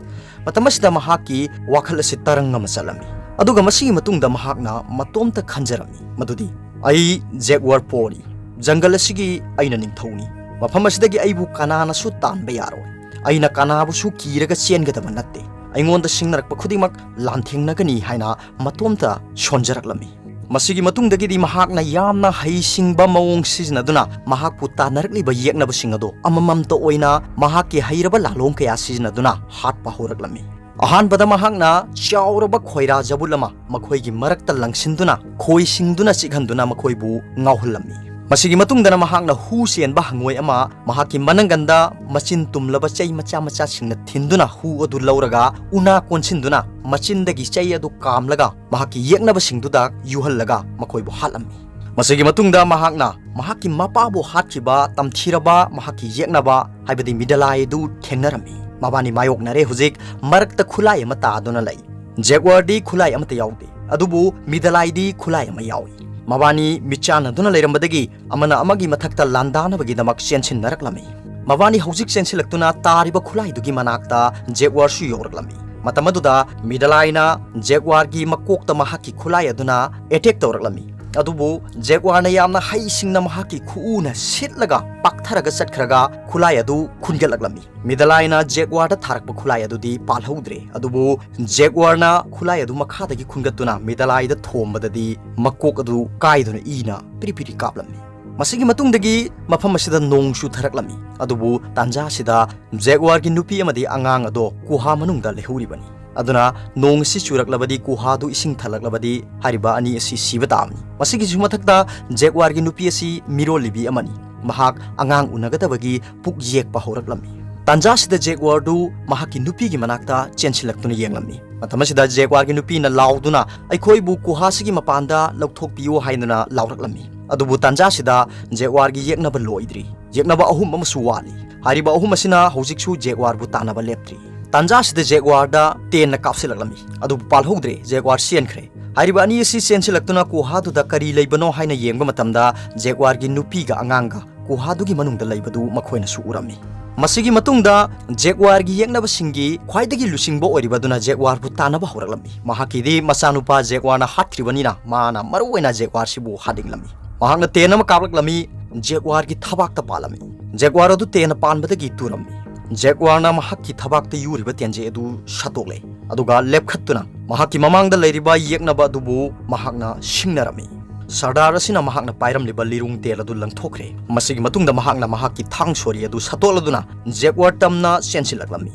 ꯃꯇꯝ ꯑꯁꯤꯗ ꯃꯍꯥꯛꯀꯤ ꯋꯥꯈꯜ ꯑꯁꯤ ꯇꯔꯪ ꯑꯃ ꯆꯠꯂꯝꯃꯤ꯫ ꯑꯗꯨꯒ ꯃꯁꯤꯒꯤ ꯃꯇꯨꯡꯗ ꯃꯍꯥꯛꯅ ꯃꯇꯣꯝꯇ ꯈꯟꯖꯔꯝꯃꯤ ꯃꯗꯨꯗꯤ, "ꯑꯩ ꯖꯦꯒ꯭ꯋꯥꯔ ꯄꯣꯔꯤ꯫ ꯖꯪꯒꯜ ꯑꯁꯤꯒꯤ ꯑꯩꯅ ꯅꯤꯡꯊꯧꯅꯤ꯫ ꯃꯐꯝ ꯑꯁꯤꯗꯒꯤ ꯑꯩꯕꯨ ꯀꯅꯥꯅꯁꯨ ꯇꯥꯟꯕ ꯌꯥꯔꯣꯏ꯫ ꯑꯩꯅ ꯀꯅꯥꯕꯨꯁꯨ ꯀꯤꯔꯒ ꯆꯦꯟꯒꯗꯕ ꯅꯠꯇꯦ꯫ ꯑꯩꯉꯣꯟꯗ ꯁꯤꯡꯅꯔꯛꯄ ꯈꯨꯗꯤꯡꯃꯛ ꯂꯥꯟꯊꯦꯡꯅꯒꯅꯤ" ꯍꯥꯏꯅ ꯃꯇꯣꯝꯇ ꯁꯣꯟꯖꯔꯛꯂꯝꯃꯤ꯫ ꯃꯁꯤꯒꯤ ꯃꯇꯨꯡꯗꯒꯤꯗꯤ ꯃꯍꯥꯛꯅ ꯌꯥꯝꯅ ꯍꯩꯁꯤꯡꯕ ꯃꯑꯣꯡ ꯁꯤꯖꯤꯟꯅꯗꯨꯅ ꯃꯍꯥꯛꯄꯨ ꯇꯥꯟꯅꯔꯛꯂꯤꯕ ꯌꯦꯛꯅꯕꯁꯤꯡ ꯑꯗꯨ ꯑꯃꯃꯝꯇ ꯑꯣꯏꯅ ꯃꯍꯥꯛꯀꯤ ꯍꯩꯔꯕ ꯂꯥꯂꯣꯡ ꯀꯌꯥ ꯁꯤꯖꯤꯟꯅꯗꯨꯅ ꯍꯥꯠꯄ ꯍꯧꯔꯛꯂꯝꯃꯤ꯫ ꯑꯍꯥꯟꯕꯗ ꯃꯍꯥꯛꯅ ꯆꯥꯎꯔꯕ ꯈꯣꯏꯔꯥ ꯖꯕꯨꯠ ꯑꯃ ꯃꯈꯣꯏꯒꯤ ꯃꯔꯛꯇ ꯂꯪꯁꯤꯟꯗꯨꯅ ꯈꯣꯏꯁꯤꯡꯗꯨꯅ ꯆꯤꯛꯍꯟꯗꯨꯅ ꯃꯈꯣꯏꯕꯨ ꯉꯥꯎꯍꯜꯂꯝꯃꯤ꯫ ꯃꯁꯤꯒꯤ ꯃꯇꯨꯡꯗꯅ ꯃꯍꯥꯛꯅ ꯍꯨ ꯆꯦꯟꯕ ꯍꯪꯉꯣꯏ ꯑꯃ ꯃꯍꯥꯛꯀꯤ ꯃꯅꯪꯒꯟꯗ ꯃꯆꯤꯟ ꯇꯨꯝꯂꯕ ꯆꯩ ꯃꯆꯥ ꯃꯆꯥꯁꯤꯡꯅ ꯊꯤꯟꯗꯨꯅ ꯍꯨ ꯑꯗꯨ ꯂꯧꯔꯒ ꯎꯅꯥ ꯀꯣꯟꯁꯤꯟꯗꯨꯅ ꯃꯆꯤꯟꯗꯒꯤ ꯆꯩ ꯑꯗꯨ ꯀꯥꯝꯂꯒ ꯃꯍꯥꯛꯀꯤ ꯌꯦꯛꯅꯕꯁꯤꯡꯗꯨꯗ ꯌꯨꯍꯜꯂꯒ ꯃꯈꯣꯏꯕꯨ ꯍꯥꯠꯂꯝꯃꯤ꯫ ꯃꯁꯤꯒꯤ ꯃꯇꯨꯡꯗ ꯃꯍꯥꯛꯅ ꯃꯍꯥꯛꯀꯤ ꯃꯄꯥꯕꯨ ꯍꯥꯠꯈꯤꯕ ꯇꯝꯊꯤꯔꯕ ꯃꯍꯥꯛꯀꯤ ꯌꯦꯛꯅꯕ, ꯍꯥꯏꯕꯗꯤ ꯃꯤꯗꯂꯥꯏ ꯑꯗꯨ ꯊꯦꯡꯅꯔꯝꯃꯤ꯫ ꯃꯕꯥꯅꯤ ꯃꯥꯌꯣꯛꯅꯔꯦ꯫ ꯍꯧꯖꯤꯛ ꯃꯔꯛꯇ ꯈꯨꯠꯂꯥꯏ ꯑꯃ ꯇꯥꯗꯨꯅ ꯂꯩ꯫ ꯖꯦꯒ꯭ꯋꯥꯔꯗꯤ ꯈꯨꯠꯂꯥꯏ ꯑꯃꯠꯇ ꯌꯥꯎꯗꯦ, ꯑꯗꯨꯕꯨ ꯃꯤꯗꯂꯥꯏꯗꯤ ꯈꯨꯠꯂꯥꯏ ꯑꯃ ꯌꯥꯎꯏ꯫ ꯃꯕꯥꯅꯤ ꯃꯤꯠꯆꯥꯟꯅꯗꯨꯅ ꯂꯩꯔꯝꯕꯗꯒꯤ ꯑꯃꯅ ꯑꯃꯒꯤ ꯃꯊꯛꯇ ꯂꯥꯟꯗꯥꯅꯕꯒꯤꯗꯃꯛ ꯆꯦꯟꯁꯤꯟꯅꯔꯛꯂꯝꯃꯤ꯫ ꯃꯕꯥꯅꯤ ꯍꯧꯖꯤꯛ ꯆꯦꯟꯁꯤꯜꯂꯛꯇꯨꯅ ꯇꯥꯔꯤꯕ ꯈꯨꯠꯂꯥꯏꯗꯨꯒꯤ ꯃꯅꯥꯛꯇ ꯖꯦꯒ꯭ꯋꯥꯔꯁꯨ ꯌꯧꯔꯛꯂꯝꯃꯤ꯫ ꯃꯇꯝ ꯑꯗꯨꯗ ꯃꯤꯗꯂꯥꯏꯅ ꯖꯦꯒ꯭ꯋꯥꯔꯒꯤ ꯃꯀꯣꯛꯇ ꯃꯍꯥꯛꯀꯤ ꯈꯨꯠꯂꯥꯏ ꯑꯗꯨꯅ ꯑꯦꯇꯦꯛ ꯇꯧꯔꯛꯂꯝꯃꯤ꯫ ꯑꯗꯨꯕꯨ ꯖꯦꯒ꯭ꯋꯥꯔꯅ ꯌꯥꯝꯅ ꯍꯩꯁꯤꯡꯅ ꯃꯍꯥꯛꯀꯤ ꯈꯨꯎꯅ ꯁꯤꯠꯂꯒ ꯄꯥꯛꯊꯔꯒ ꯆꯠꯈ꯭ꯔꯒ ꯈꯨꯠꯂꯥꯏ ꯑꯗꯨ ꯈꯨꯟꯒꯠꯂꯛꯂꯝꯃꯤ꯫ ꯃꯤꯗꯂꯥꯏꯅ ꯖꯦꯒ꯭ꯋꯥꯔꯗ ꯊꯥꯔꯛꯄ ꯈꯨꯠꯂꯥꯏ ꯑꯗꯨꯗꯤ ꯄꯥꯜꯍꯧꯗ꯭ꯔꯦ, ꯑꯗꯨꯕꯨ ꯖꯦꯒ꯭ꯋꯥꯔꯅ ꯈꯨꯠꯂꯥꯏ ꯑꯗꯨ ꯃꯈꯥꯗꯒꯤ ꯈꯨꯟꯒꯠꯇꯨꯅ ꯃꯤꯗꯂꯥꯏꯗ ꯊꯣꯝꯕꯗꯗꯤ ꯃꯀꯣꯛ ꯑꯗꯨ ꯀꯥꯏꯗꯨꯅ ꯏꯅ ꯄꯤꯔꯤ ꯄꯤꯔꯤ ꯀꯥꯞꯂꯝꯃꯤ꯫ ꯃꯁꯤꯒꯤ ꯃꯇꯨꯡꯗꯒꯤ ꯃꯐꯝ ꯑꯁꯤꯗ ꯅꯣꯡ ꯆꯨꯊꯔꯛꯂꯝꯃꯤ꯫ ꯑꯗꯨꯕꯨ ꯇꯥꯟꯖꯥ ꯑꯁꯤꯗ ꯖꯦꯒ꯭ꯋꯥꯔꯒꯤ ꯅꯨꯄꯤ ꯑꯃꯗꯤ ꯑꯉꯥꯡ ꯑꯗꯣ ꯒꯨꯍꯥ ꯃꯅꯨꯡꯗ ꯂꯩꯍꯧꯔꯤꯕꯅꯤ꯫ ꯑꯗꯨꯅ ꯅꯣꯡ ꯑꯁꯤ ꯆꯨꯔꯛꯂꯕꯗꯤ, ꯒꯨꯍꯥꯗꯨ ꯏꯁꯤꯡ ꯊꯜꯂꯛꯂꯕꯗꯤ ꯍꯥꯏꯔꯤꯕ ꯑꯅꯤ ꯑꯁꯤ ꯁꯤꯕ ꯇꯥꯕꯅꯤ꯫ ꯃꯁꯤꯒꯤꯁꯨ ꯃꯊꯛꯇ ꯖꯦꯒ꯭ꯋꯥꯔꯒꯤ ꯅꯨꯄꯤ ꯑꯁꯤ ꯃꯤꯔꯣꯜꯂꯤꯕꯤ ꯑꯃꯅꯤ꯫ ꯃꯍꯥꯛ ꯑꯉꯥꯡ ꯎꯅꯒꯗꯕꯒꯤ ꯄꯨꯛ ꯌꯦꯛꯄ ꯍꯧꯔꯛꯂꯝꯃꯤ꯫ ꯇꯥꯟꯖꯥꯁꯤꯗ ꯖꯦꯒ꯭ꯋꯥꯔꯗꯨ ꯃꯍꯥꯛꯀꯤ ꯅꯨꯄꯤꯒꯤ ꯃꯅꯥꯛꯇ ꯆꯦꯟꯁꯤꯜꯂꯛꯇꯨꯅ ꯌꯦꯡꯂꯝꯃꯤ꯫ ꯃꯇꯝ ꯑꯁꯤꯗ ꯖꯦꯒ꯭ꯋꯥꯔꯒꯤ ꯅꯨꯄꯤꯅ ꯂꯥꯎꯗꯨꯅ, "ꯑꯩꯈꯣꯏꯕꯨ ꯒꯨꯍꯥꯁꯤꯒꯤ ꯃꯄꯥꯟꯗ ꯂꯧꯊꯣꯛꯄꯤꯌꯨ" ꯍꯥꯏꯗꯨꯅ ꯂꯥꯎꯔꯛꯂꯝꯃꯤ꯫ ꯑꯗꯨꯕꯨ ꯇꯥꯟꯖꯥꯁꯤꯗ ꯖꯦꯒ꯭ꯋꯥꯔꯒꯤ ꯌꯦꯛꯅꯕ ꯂꯣꯏꯗ꯭ꯔꯤ꯫ ꯌꯦꯛꯅꯕ ꯑꯍꯨꯝ ꯑꯃꯁꯨ ꯋꯥꯠꯂꯤ꯫ ꯍꯥꯏꯔꯤꯕ ꯑꯍꯨꯝ ꯑꯁꯤꯅ ꯍꯧꯖꯤꯛꯁꯨ ꯖꯦꯒ꯭ꯋꯥꯔꯕꯨ ꯇꯥꯟꯅꯕ ꯂꯦꯞꯇ꯭ꯔꯤ꯫ ꯇꯥꯟꯖꯥꯁꯤꯗ ꯖꯦꯒ꯭ꯋꯥꯔꯗ ꯇꯦꯟꯅ ꯀꯥꯞꯁꯤꯜꯂꯛꯂꯝꯃꯤ꯫ ꯑꯗꯨꯕꯨ ꯄꯥꯜꯍꯧꯗ꯭ꯔꯦ, ꯖꯦꯒ꯭ꯋꯥꯔ ꯆꯦꯟꯈ꯭ꯔꯦ꯫ ꯍꯥꯏꯔꯤꯕ ꯑꯅꯤ ꯑꯁꯤ ꯆꯦꯟꯁꯤꯜꯂꯛꯇꯨꯅ ꯒꯨꯍꯥꯗꯨꯗ ꯀꯔꯤ ꯂꯩꯕꯅꯣ ꯍꯥꯏꯅ ꯌꯦꯡꯕ ꯃꯇꯝꯗ ꯖꯦꯒ꯭ꯋꯥꯔꯒꯤ ꯅꯨꯄꯤꯒ ꯑꯉꯥꯡꯒ ꯒꯨꯍꯥꯗꯨꯒꯤ ꯃꯅꯨꯡꯗ ꯂꯩꯕꯗꯨ ꯃꯈꯣꯏꯅꯁꯨ ꯎꯔꯝꯃꯤ꯫ ꯃꯁꯤꯒꯤ ꯃꯇꯨꯡꯗ ꯖꯦꯒ꯭ꯋꯥꯔꯒꯤ ꯌꯦꯛꯅꯕꯁꯤꯡꯒꯤ ꯈ꯭ꯋꯥꯏꯗꯒꯤ ꯂꯨꯆꯤꯡꯕ ꯑꯣꯏꯔꯤꯕ ꯑꯗꯨꯅ ꯖꯦꯒ꯭ꯋꯥꯔꯕꯨ ꯇꯥꯟꯅꯕ ꯍꯧꯔꯛꯂꯝꯃꯤ꯫ ꯃꯍꯥꯛꯀꯤꯗꯤ ꯃꯆꯥꯅꯨꯄꯥ ꯖꯦꯒ꯭ꯋꯥꯔꯅ ꯍꯥꯠꯈ꯭ꯔꯤꯕꯅꯤꯅ ꯃꯥꯅ ꯃꯔꯨ ꯑꯣꯏꯅ ꯖꯦꯒ꯭ꯋꯥꯔꯁꯤꯕꯨ ꯍꯥꯠꯅꯤꯡꯂꯝꯃꯤ꯫ ꯃꯍꯥꯛꯅ ꯇꯦꯟ ꯑꯃ ꯀꯥꯞꯂꯛꯂꯝꯃꯤ, ꯖꯦꯒ꯭ꯋꯥꯔꯒꯤ ꯊꯕꯥꯛꯇ ꯄꯥꯜꯂꯝꯃꯤ꯫ ꯖꯦꯒ꯭ꯋꯥꯔ ꯑꯗꯨ ꯇꯦꯟꯅ ꯄꯥꯟꯕꯗꯒꯤ ꯇꯨꯔꯝꯃꯤ꯫ ꯖꯦꯒ꯭ꯋꯥꯔꯅ ꯃꯍꯥꯛꯀꯤ ꯊꯕꯥꯛꯇ ꯌꯨꯔꯤꯕ ꯇꯦꯟꯖꯩ ꯑꯗꯨ ꯁꯠꯇꯣꯛꯂꯦ, ꯑꯗꯨꯒ ꯂꯦꯞꯈꯠꯇꯨꯅ ꯃꯍꯥꯛꯀꯤ ꯃꯃꯥꯡꯗ ꯂꯩꯔꯤꯕ ꯌꯦꯛꯅꯕ ꯑꯗꯨꯕꯨ ꯃꯍꯥꯛꯅ ꯁꯤꯡꯅꯔꯝꯃꯤ꯫ ꯁꯔꯗꯥꯔ ꯑꯁꯤꯅ ꯃꯍꯥꯛꯅ ꯄꯥꯏꯔꯝꯂꯤꯕ ꯂꯤꯔꯨꯡ ꯇꯦꯜ ꯑꯗꯨ ꯂꯪꯊꯣꯛꯈ꯭ꯔꯦ꯫ ꯃꯁꯤꯒꯤ ꯃꯇꯨꯡꯗ ꯃꯍꯥꯛꯅ ꯃꯍꯥꯛꯀꯤ ꯊꯥꯡ ꯁꯣꯔꯤ ꯑꯗꯨ ꯁꯠꯇꯣꯛꯂꯗꯨꯅ ꯖꯦꯒ꯭ꯋꯥꯔ ꯇꯝꯅ ꯆꯦꯟꯁꯤꯜꯂꯛꯂꯝꯃꯤ꯫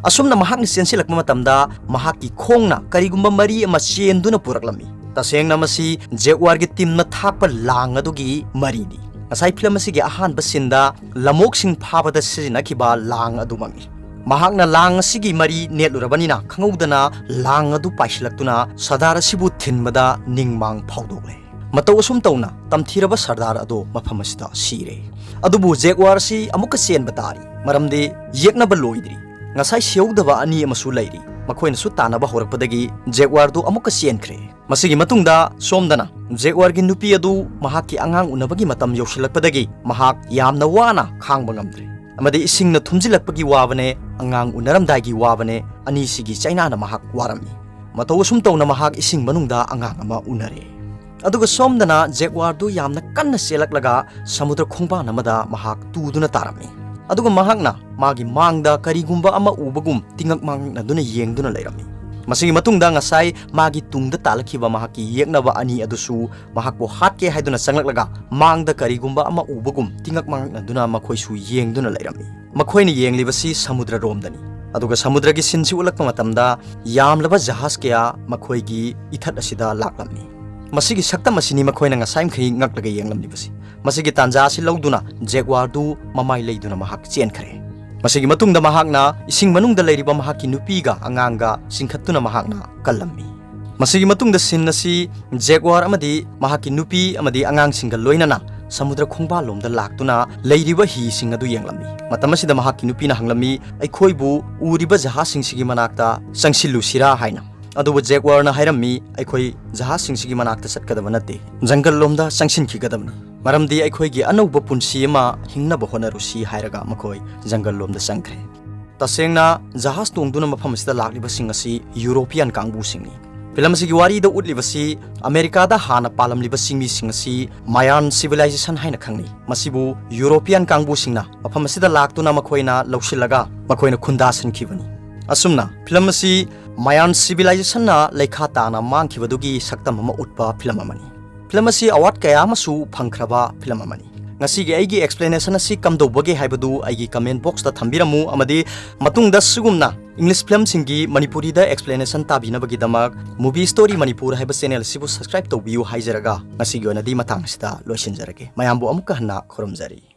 ꯑꯁꯨꯝꯅ ꯃꯍꯥꯛꯅ ꯆꯦꯟꯁꯤꯜꯂꯛꯄ ꯃꯇꯝꯗ ꯃꯍꯥꯛꯀꯤ ꯈꯣꯡꯅ ꯀꯔꯤꯒꯨꯝꯕ ꯃꯔꯤ ꯑꯃ ꯆꯦꯟꯗꯨꯅ ꯄꯨꯔꯛꯂꯝꯃꯤ꯫ ꯇꯁꯦꯡꯅ ꯃꯁꯤ ꯖꯦꯒ꯭ꯋꯥꯔꯒꯤ ꯇꯤꯝꯅ ꯊꯥꯛꯄ ꯂꯥꯡ ꯑꯗꯨꯒꯤ ꯃꯔꯤꯅꯤ꯫ ꯉꯁꯥꯏ ꯐꯤꯂꯝ ꯑꯁꯤꯒꯤ ꯑꯍꯥꯟꯕ ꯁꯤꯟꯗ ꯂꯝꯑꯣꯛꯁꯤꯡ ꯐꯥꯕꯗ ꯁꯤꯖꯤꯟꯅꯈꯤꯕ ꯂꯥꯡ ꯑꯗꯨꯃꯛꯅꯤ꯫ ꯃꯍꯥꯛꯅ ꯂꯥꯡ ꯑꯁꯤꯒꯤ ꯃꯔꯤ ꯅꯦꯠꯂꯨꯔꯕꯅꯤꯅ ꯈꯪꯍꯧꯗꯅ ꯂꯥꯡ ꯑꯗꯨ ꯄꯥꯏꯁꯤꯜꯂꯛꯇꯨꯅ ꯁꯔꯗꯥꯔ ꯑꯁꯤꯕꯨ ꯊꯤꯟꯕꯗ ꯅꯤꯡꯃꯥꯡ ꯐꯥꯎꯗꯣꯛꯂꯦ꯫ ꯃꯇꯧ ꯑꯁꯨꯝ ꯇꯧꯅ ꯇꯝꯊꯤꯔꯕ ꯁꯔꯗꯥꯔ ꯑꯗꯨ ꯃꯐꯝ ꯑꯁꯤꯗ ꯁꯤꯔꯦ꯫ ꯑꯗꯨꯕꯨ ꯖꯦꯒ꯭ꯋꯥꯔ ꯑꯁꯤ ꯑꯃꯨꯛꯀ ꯆꯦꯟꯕ ꯇꯥꯔꯤ, ꯃꯔꯝꯗꯤ ꯌꯦꯛꯅꯕ ꯂꯣꯏꯗ꯭ꯔꯤ꯫ ꯉꯁꯥꯏ ꯁꯤꯍꯧꯗꯕ ꯑꯅꯤ ꯑꯃꯁꯨ ꯂꯩꯔꯤ꯫ ꯃꯈꯣꯏꯅꯁꯨ ꯇꯥꯟꯅꯕ ꯍꯧꯔꯛꯄꯗꯒꯤ ꯖꯦꯒ꯭ꯋꯥꯔꯗꯨ ꯑꯃꯨꯛꯀ ꯆꯦꯟꯈ꯭ꯔꯦ꯫ ꯃꯁꯤꯒꯤ ꯃꯇꯨꯡꯗ ꯁꯣꯝꯗꯅ ꯖꯦꯒ꯭ꯋꯥꯔꯒꯤ ꯅꯨꯄꯤ ꯑꯗꯨ ꯃꯍꯥꯛꯀꯤ ꯑꯉꯥꯡ ꯎꯅꯕꯒꯤ ꯃꯇꯝ ꯌꯧꯁꯤꯜꯂꯛꯄꯗꯒꯤ ꯃꯍꯥꯛ ꯌꯥꯝꯅ ꯋꯥꯅ ꯈꯥꯡꯕ ꯉꯝꯗ꯭ꯔꯦ꯫ ꯑꯃꯗꯤ ꯏꯁꯤꯡꯅ ꯊꯨꯝꯖꯤꯜꯂꯛꯄꯒꯤ ꯋꯥꯕꯅꯦ, ꯑꯉꯥꯡ ꯎꯅꯔꯝꯗꯥꯏꯒꯤ ꯋꯥꯕꯅꯦ, ꯑꯅꯤꯁꯤꯒꯤ ꯆꯩꯅꯥꯅ ꯃꯍꯥꯛ ꯋꯥꯔꯝꯃꯤ꯫ ꯃꯇꯧ ꯑꯁꯨꯝ ꯇꯧꯅ ꯃꯍꯥꯛ ꯏꯁꯤꯡ ꯃꯅꯨꯡꯗ ꯑꯉꯥꯡ ꯑꯃ ꯎꯅꯔꯦ꯫ ꯑꯗꯨꯒ ꯁꯣꯝꯗꯅ ꯖꯦꯒ꯭ꯋꯥꯔꯗꯨ ꯌꯥꯝꯅ ꯀꯟꯅ ꯆꯦꯜꯂꯛꯂꯒ ꯁꯃꯨꯗ꯭ꯔ ꯈꯣꯡꯕꯥꯟ ꯑꯃꯗ ꯃꯍꯥꯛ ꯇꯨꯗꯨꯅ ꯇꯥꯔꯝꯃꯤ꯫ ꯑꯗꯨꯒ ꯃꯍꯥꯛꯅ ꯃꯥꯒꯤ ꯃꯥꯡꯗ ꯀꯔꯤꯒꯨꯝꯕ ꯑꯃ ꯎꯕꯒꯨꯝ ꯇꯤꯡꯉꯛ ꯃꯥꯡꯉꯛꯅꯗꯨꯅ ꯌꯦꯡꯗꯨꯅ ꯂꯩꯔꯝꯃꯤ꯫ ꯃꯁꯤꯒꯤ ꯃꯇꯨꯡꯗ ꯉꯁꯥꯏ ꯃꯥꯒꯤ ꯇꯨꯡꯗ ꯇꯥꯜꯂꯛꯈꯤꯕ ꯃꯍꯥꯛꯀꯤ ꯌꯦꯛꯅꯕ ꯑꯅꯤ ꯑꯗꯨꯁꯨ ꯃꯍꯥꯛꯄꯨ ꯍꯥꯠꯀꯦ ꯍꯥꯏꯗꯨꯅ ꯆꯪꯂꯛꯂꯒ ꯃꯥꯡꯗ ꯀꯔꯤꯒꯨꯝꯕ ꯑꯃ ꯎꯕꯒꯨꯝ ꯇꯤꯡꯉꯛ ꯃꯥꯡꯉꯛꯅꯗꯨꯅ ꯃꯈꯣꯏꯁꯨ ꯌꯦꯡꯗꯨꯅ ꯂꯩꯔꯝꯃꯤ꯫ ꯃꯈꯣꯏꯅ ꯌꯦꯡꯂꯤꯕꯁꯤ ꯁꯃꯨꯗ꯭ꯔꯔꯣꯝꯗꯅꯤ꯫ ꯑꯗꯨꯒ ꯁꯃꯨꯗ꯭ꯔꯒꯤ ꯁꯤꯟꯁꯤ ꯎꯠꯂꯛꯄ ꯃꯇꯝꯗ ꯌꯥꯝꯂꯕ ꯖꯍꯥꯖ ꯀꯌꯥ ꯃꯈꯣꯏꯒꯤ ꯏꯊꯠ ꯑꯁꯤꯗ ꯂꯥꯛꯂꯝꯃꯤ꯫ ꯃꯁꯤꯒꯤ ꯁꯛꯇꯝ ꯑꯁꯤꯅꯤ ꯃꯈꯣꯏꯅ ꯉꯁꯥꯏ ꯃꯈꯩ ꯉꯛꯂꯒ ꯌꯦꯡꯂꯝꯂꯤꯕꯁꯤ꯫ ꯃꯁꯤꯒꯤ ꯇꯥꯟꯖꯥ ꯑꯁꯤ ꯂꯧꯗꯨꯅ ꯖꯦꯒ꯭ꯋꯥꯔꯗꯨ ꯃꯃꯥꯏ ꯂꯩꯗꯨꯅ ꯃꯍꯥꯛ ꯆꯦꯟꯈ꯭ꯔꯦ꯫ ꯃꯁꯤꯒꯤ ꯃꯇꯨꯡꯗ ꯃꯍꯥꯛꯅ ꯏꯁꯤꯡ ꯃꯅꯨꯡꯗ ꯂꯩꯔꯤꯕ ꯃꯍꯥꯛꯀꯤ ꯅꯨꯄꯤꯒ ꯑꯉꯥꯡꯒ ꯆꯤꯡꯈꯠꯇꯨꯅ ꯃꯍꯥꯛꯅ ꯀꯜꯂꯝꯃꯤ꯫ ꯃꯁꯤꯒꯤ ꯃꯇꯨꯡꯗ ꯁꯤꯟ ꯑꯁꯤ ꯖꯦꯒ꯭ꯋꯥꯔ ꯑꯃꯗꯤ ꯃꯍꯥꯛꯀꯤ ꯅꯨꯄꯤ ꯑꯃꯗꯤ ꯑꯉꯥꯡꯁꯤꯡꯒ ꯂꯣꯏꯅꯅ ꯁꯃꯨꯗ꯭ꯔ ꯈꯣꯡꯕꯥꯜꯂꯣꯝꯗ ꯂꯥꯛꯇꯨꯅ ꯂꯩꯔꯤꯕ ꯍꯤꯁꯤꯡ ꯑꯗꯨ ꯌꯦꯡꯂꯝꯃꯤ꯫ ꯃꯇꯝ ꯑꯁꯤꯗ ꯃꯍꯥꯛꯀꯤ ꯅꯨꯄꯤꯅ ꯍꯪꯂꯝꯃꯤ, "ꯑꯩꯈꯣꯏꯕꯨ ꯎꯔꯤꯕ ꯖꯍꯥꯖꯁꯤꯡꯁꯤꯒꯤ ꯃꯅꯥꯛꯇ ꯆꯪꯁꯤꯜꯂꯨꯁꯤꯔꯥ?" ꯍꯥꯏꯅ꯫ ꯑꯗꯨꯕꯨ ꯖꯦꯒ꯭ꯋꯥꯔꯅ ꯍꯥꯏꯔꯝꯃꯤ, "ꯑꯩꯈꯣꯏ ꯖꯍꯥꯖꯁꯤꯡꯁꯤꯒꯤ ꯃꯅꯥꯛꯇ ꯆꯠꯀꯗꯕ ꯅꯠꯇꯦ, ꯖꯪꯒꯜ ꯂꯣꯝꯗ ꯆꯪꯁꯤꯟꯈꯤꯒꯗꯕꯅꯤ, ꯃꯔꯝꯗꯤ ꯑꯩꯈꯣꯏꯒꯤ ꯑꯅꯧꯕ ꯄꯨꯟꯁꯤ ꯑꯃ ꯍꯤꯡꯅꯕ ꯍꯣꯠꯅꯔꯨꯁꯤ" ꯍꯥꯏꯔꯒ ꯃꯈꯣꯏ ꯖꯪꯒꯜ ꯂꯣꯝꯗ ꯆꯪꯈ꯭ꯔꯦ꯫ ꯇꯁꯦꯡꯅ ꯖꯍꯥꯖ ꯇꯣꯡꯗꯨꯅ ꯃꯐꯝ ꯑꯁꯤꯗ ꯂꯥꯛꯂꯤꯕꯁꯤꯡ ꯑꯁꯤ ꯌꯨꯔꯣꯄꯤꯌꯥꯟ ꯀꯥꯡꯕꯨꯁꯤꯡꯅꯤ꯫ ꯐꯤꯂꯝ ꯑꯁꯤꯒꯤ ꯋꯥꯔꯤꯗ ꯎꯠꯂꯤꯕꯁꯤ ꯑꯃꯦꯔꯤꯀꯥꯗ ꯍꯥꯟꯅ ꯄꯥꯜꯂꯝꯂꯤꯕ ꯆꯤꯡꯃꯤꯁꯤꯡ ꯑꯁꯤ ꯃꯌꯥꯟ ꯁꯤꯚꯤꯂꯥꯏꯖꯦꯁꯟ ꯍꯥꯏꯅ ꯈꯪꯅꯩ꯫ ꯃꯁꯤꯕꯨ ꯌꯨꯔꯣꯄꯤꯌꯥꯟ ꯀꯥꯡꯕꯨꯁꯤꯡꯅ ꯃꯐꯝ ꯑꯁꯤꯗ ꯂꯥꯛꯇꯨꯅ ꯃꯈꯣꯏꯅ ꯂꯧꯁꯤꯜꯂꯒ ꯃꯈꯣꯏꯅ ꯈꯨꯟꯗꯥꯁꯤꯟꯈꯤꯕꯅꯤ꯫ ꯑꯁꯨꯝꯅ ꯐꯤꯂꯝ ꯑꯁꯤ ꯃꯌꯥꯟ ꯁꯤꯚꯤꯂꯥꯏꯖꯦꯁꯟꯅ ꯂꯩꯈꯥ ꯇꯥꯅ ꯃꯥꯡꯈꯤꯕꯗꯨꯒꯤ ꯁꯛꯇꯝ ꯑꯃ ꯎꯠꯄ ꯐꯤꯂꯝ ꯑꯃꯅꯤ꯫ ꯐꯤꯂꯝ ꯑꯁꯤ ꯑꯦꯋꯥꯔꯗ ꯀꯌꯥ ꯑꯃꯁꯨ ꯐꯪꯈ꯭ꯔꯕ ꯐꯤꯂꯝ ꯑꯃꯅꯤ꯫ ꯉꯁꯤꯒꯤ ꯑꯩꯒꯤ ꯑꯦꯛꯁꯄ꯭ꯂꯦꯅꯦꯁꯟ ꯑꯁꯤ ꯀꯝꯗꯧꯕꯒꯦ ꯍꯥꯏꯕꯗꯨ ꯑꯩꯒꯤ ꯀꯃꯦꯟ ꯕꯣꯛꯁꯇ ꯊꯝꯕꯤꯔꯝꯃꯨ, ꯑꯃꯗꯤ ꯃꯇꯨꯡꯗ ꯁꯤꯒꯨꯝꯅ ꯏꯪꯂꯤꯁ ꯐꯤꯂꯝꯁꯤꯡꯒꯤ ꯃꯅꯤꯄꯨꯔꯤꯗ ꯑꯦꯛꯁꯄ꯭ꯂꯦꯅꯦꯁꯟ ꯇꯥꯕꯤꯅꯕꯒꯤꯗꯃꯛ ꯃꯨꯚꯤ ꯁ꯭ꯇꯣꯔꯤ ꯃꯅꯤꯄꯨꯔ ꯍꯥꯏꯕ ꯆꯦꯅꯦꯜ ꯑꯁꯤꯕꯨ ꯁꯕꯁꯀ꯭ꯔꯥꯏꯕ ꯇꯧꯕꯤꯌꯨ ꯍꯥꯏꯖꯔꯒ ꯉꯁꯤꯒꯤ ꯑꯣꯏꯅꯗꯤ ꯃꯇꯥꯡ ꯑꯁꯤꯗ ꯂꯣꯏꯁꯤꯟꯖꯔꯒꯦ꯫ ꯃꯌꯥꯝꯕꯨ ꯑꯃꯨꯛꯀ ꯍꯟꯅ ꯈꯨꯔꯨꯝꯖꯔꯤ꯫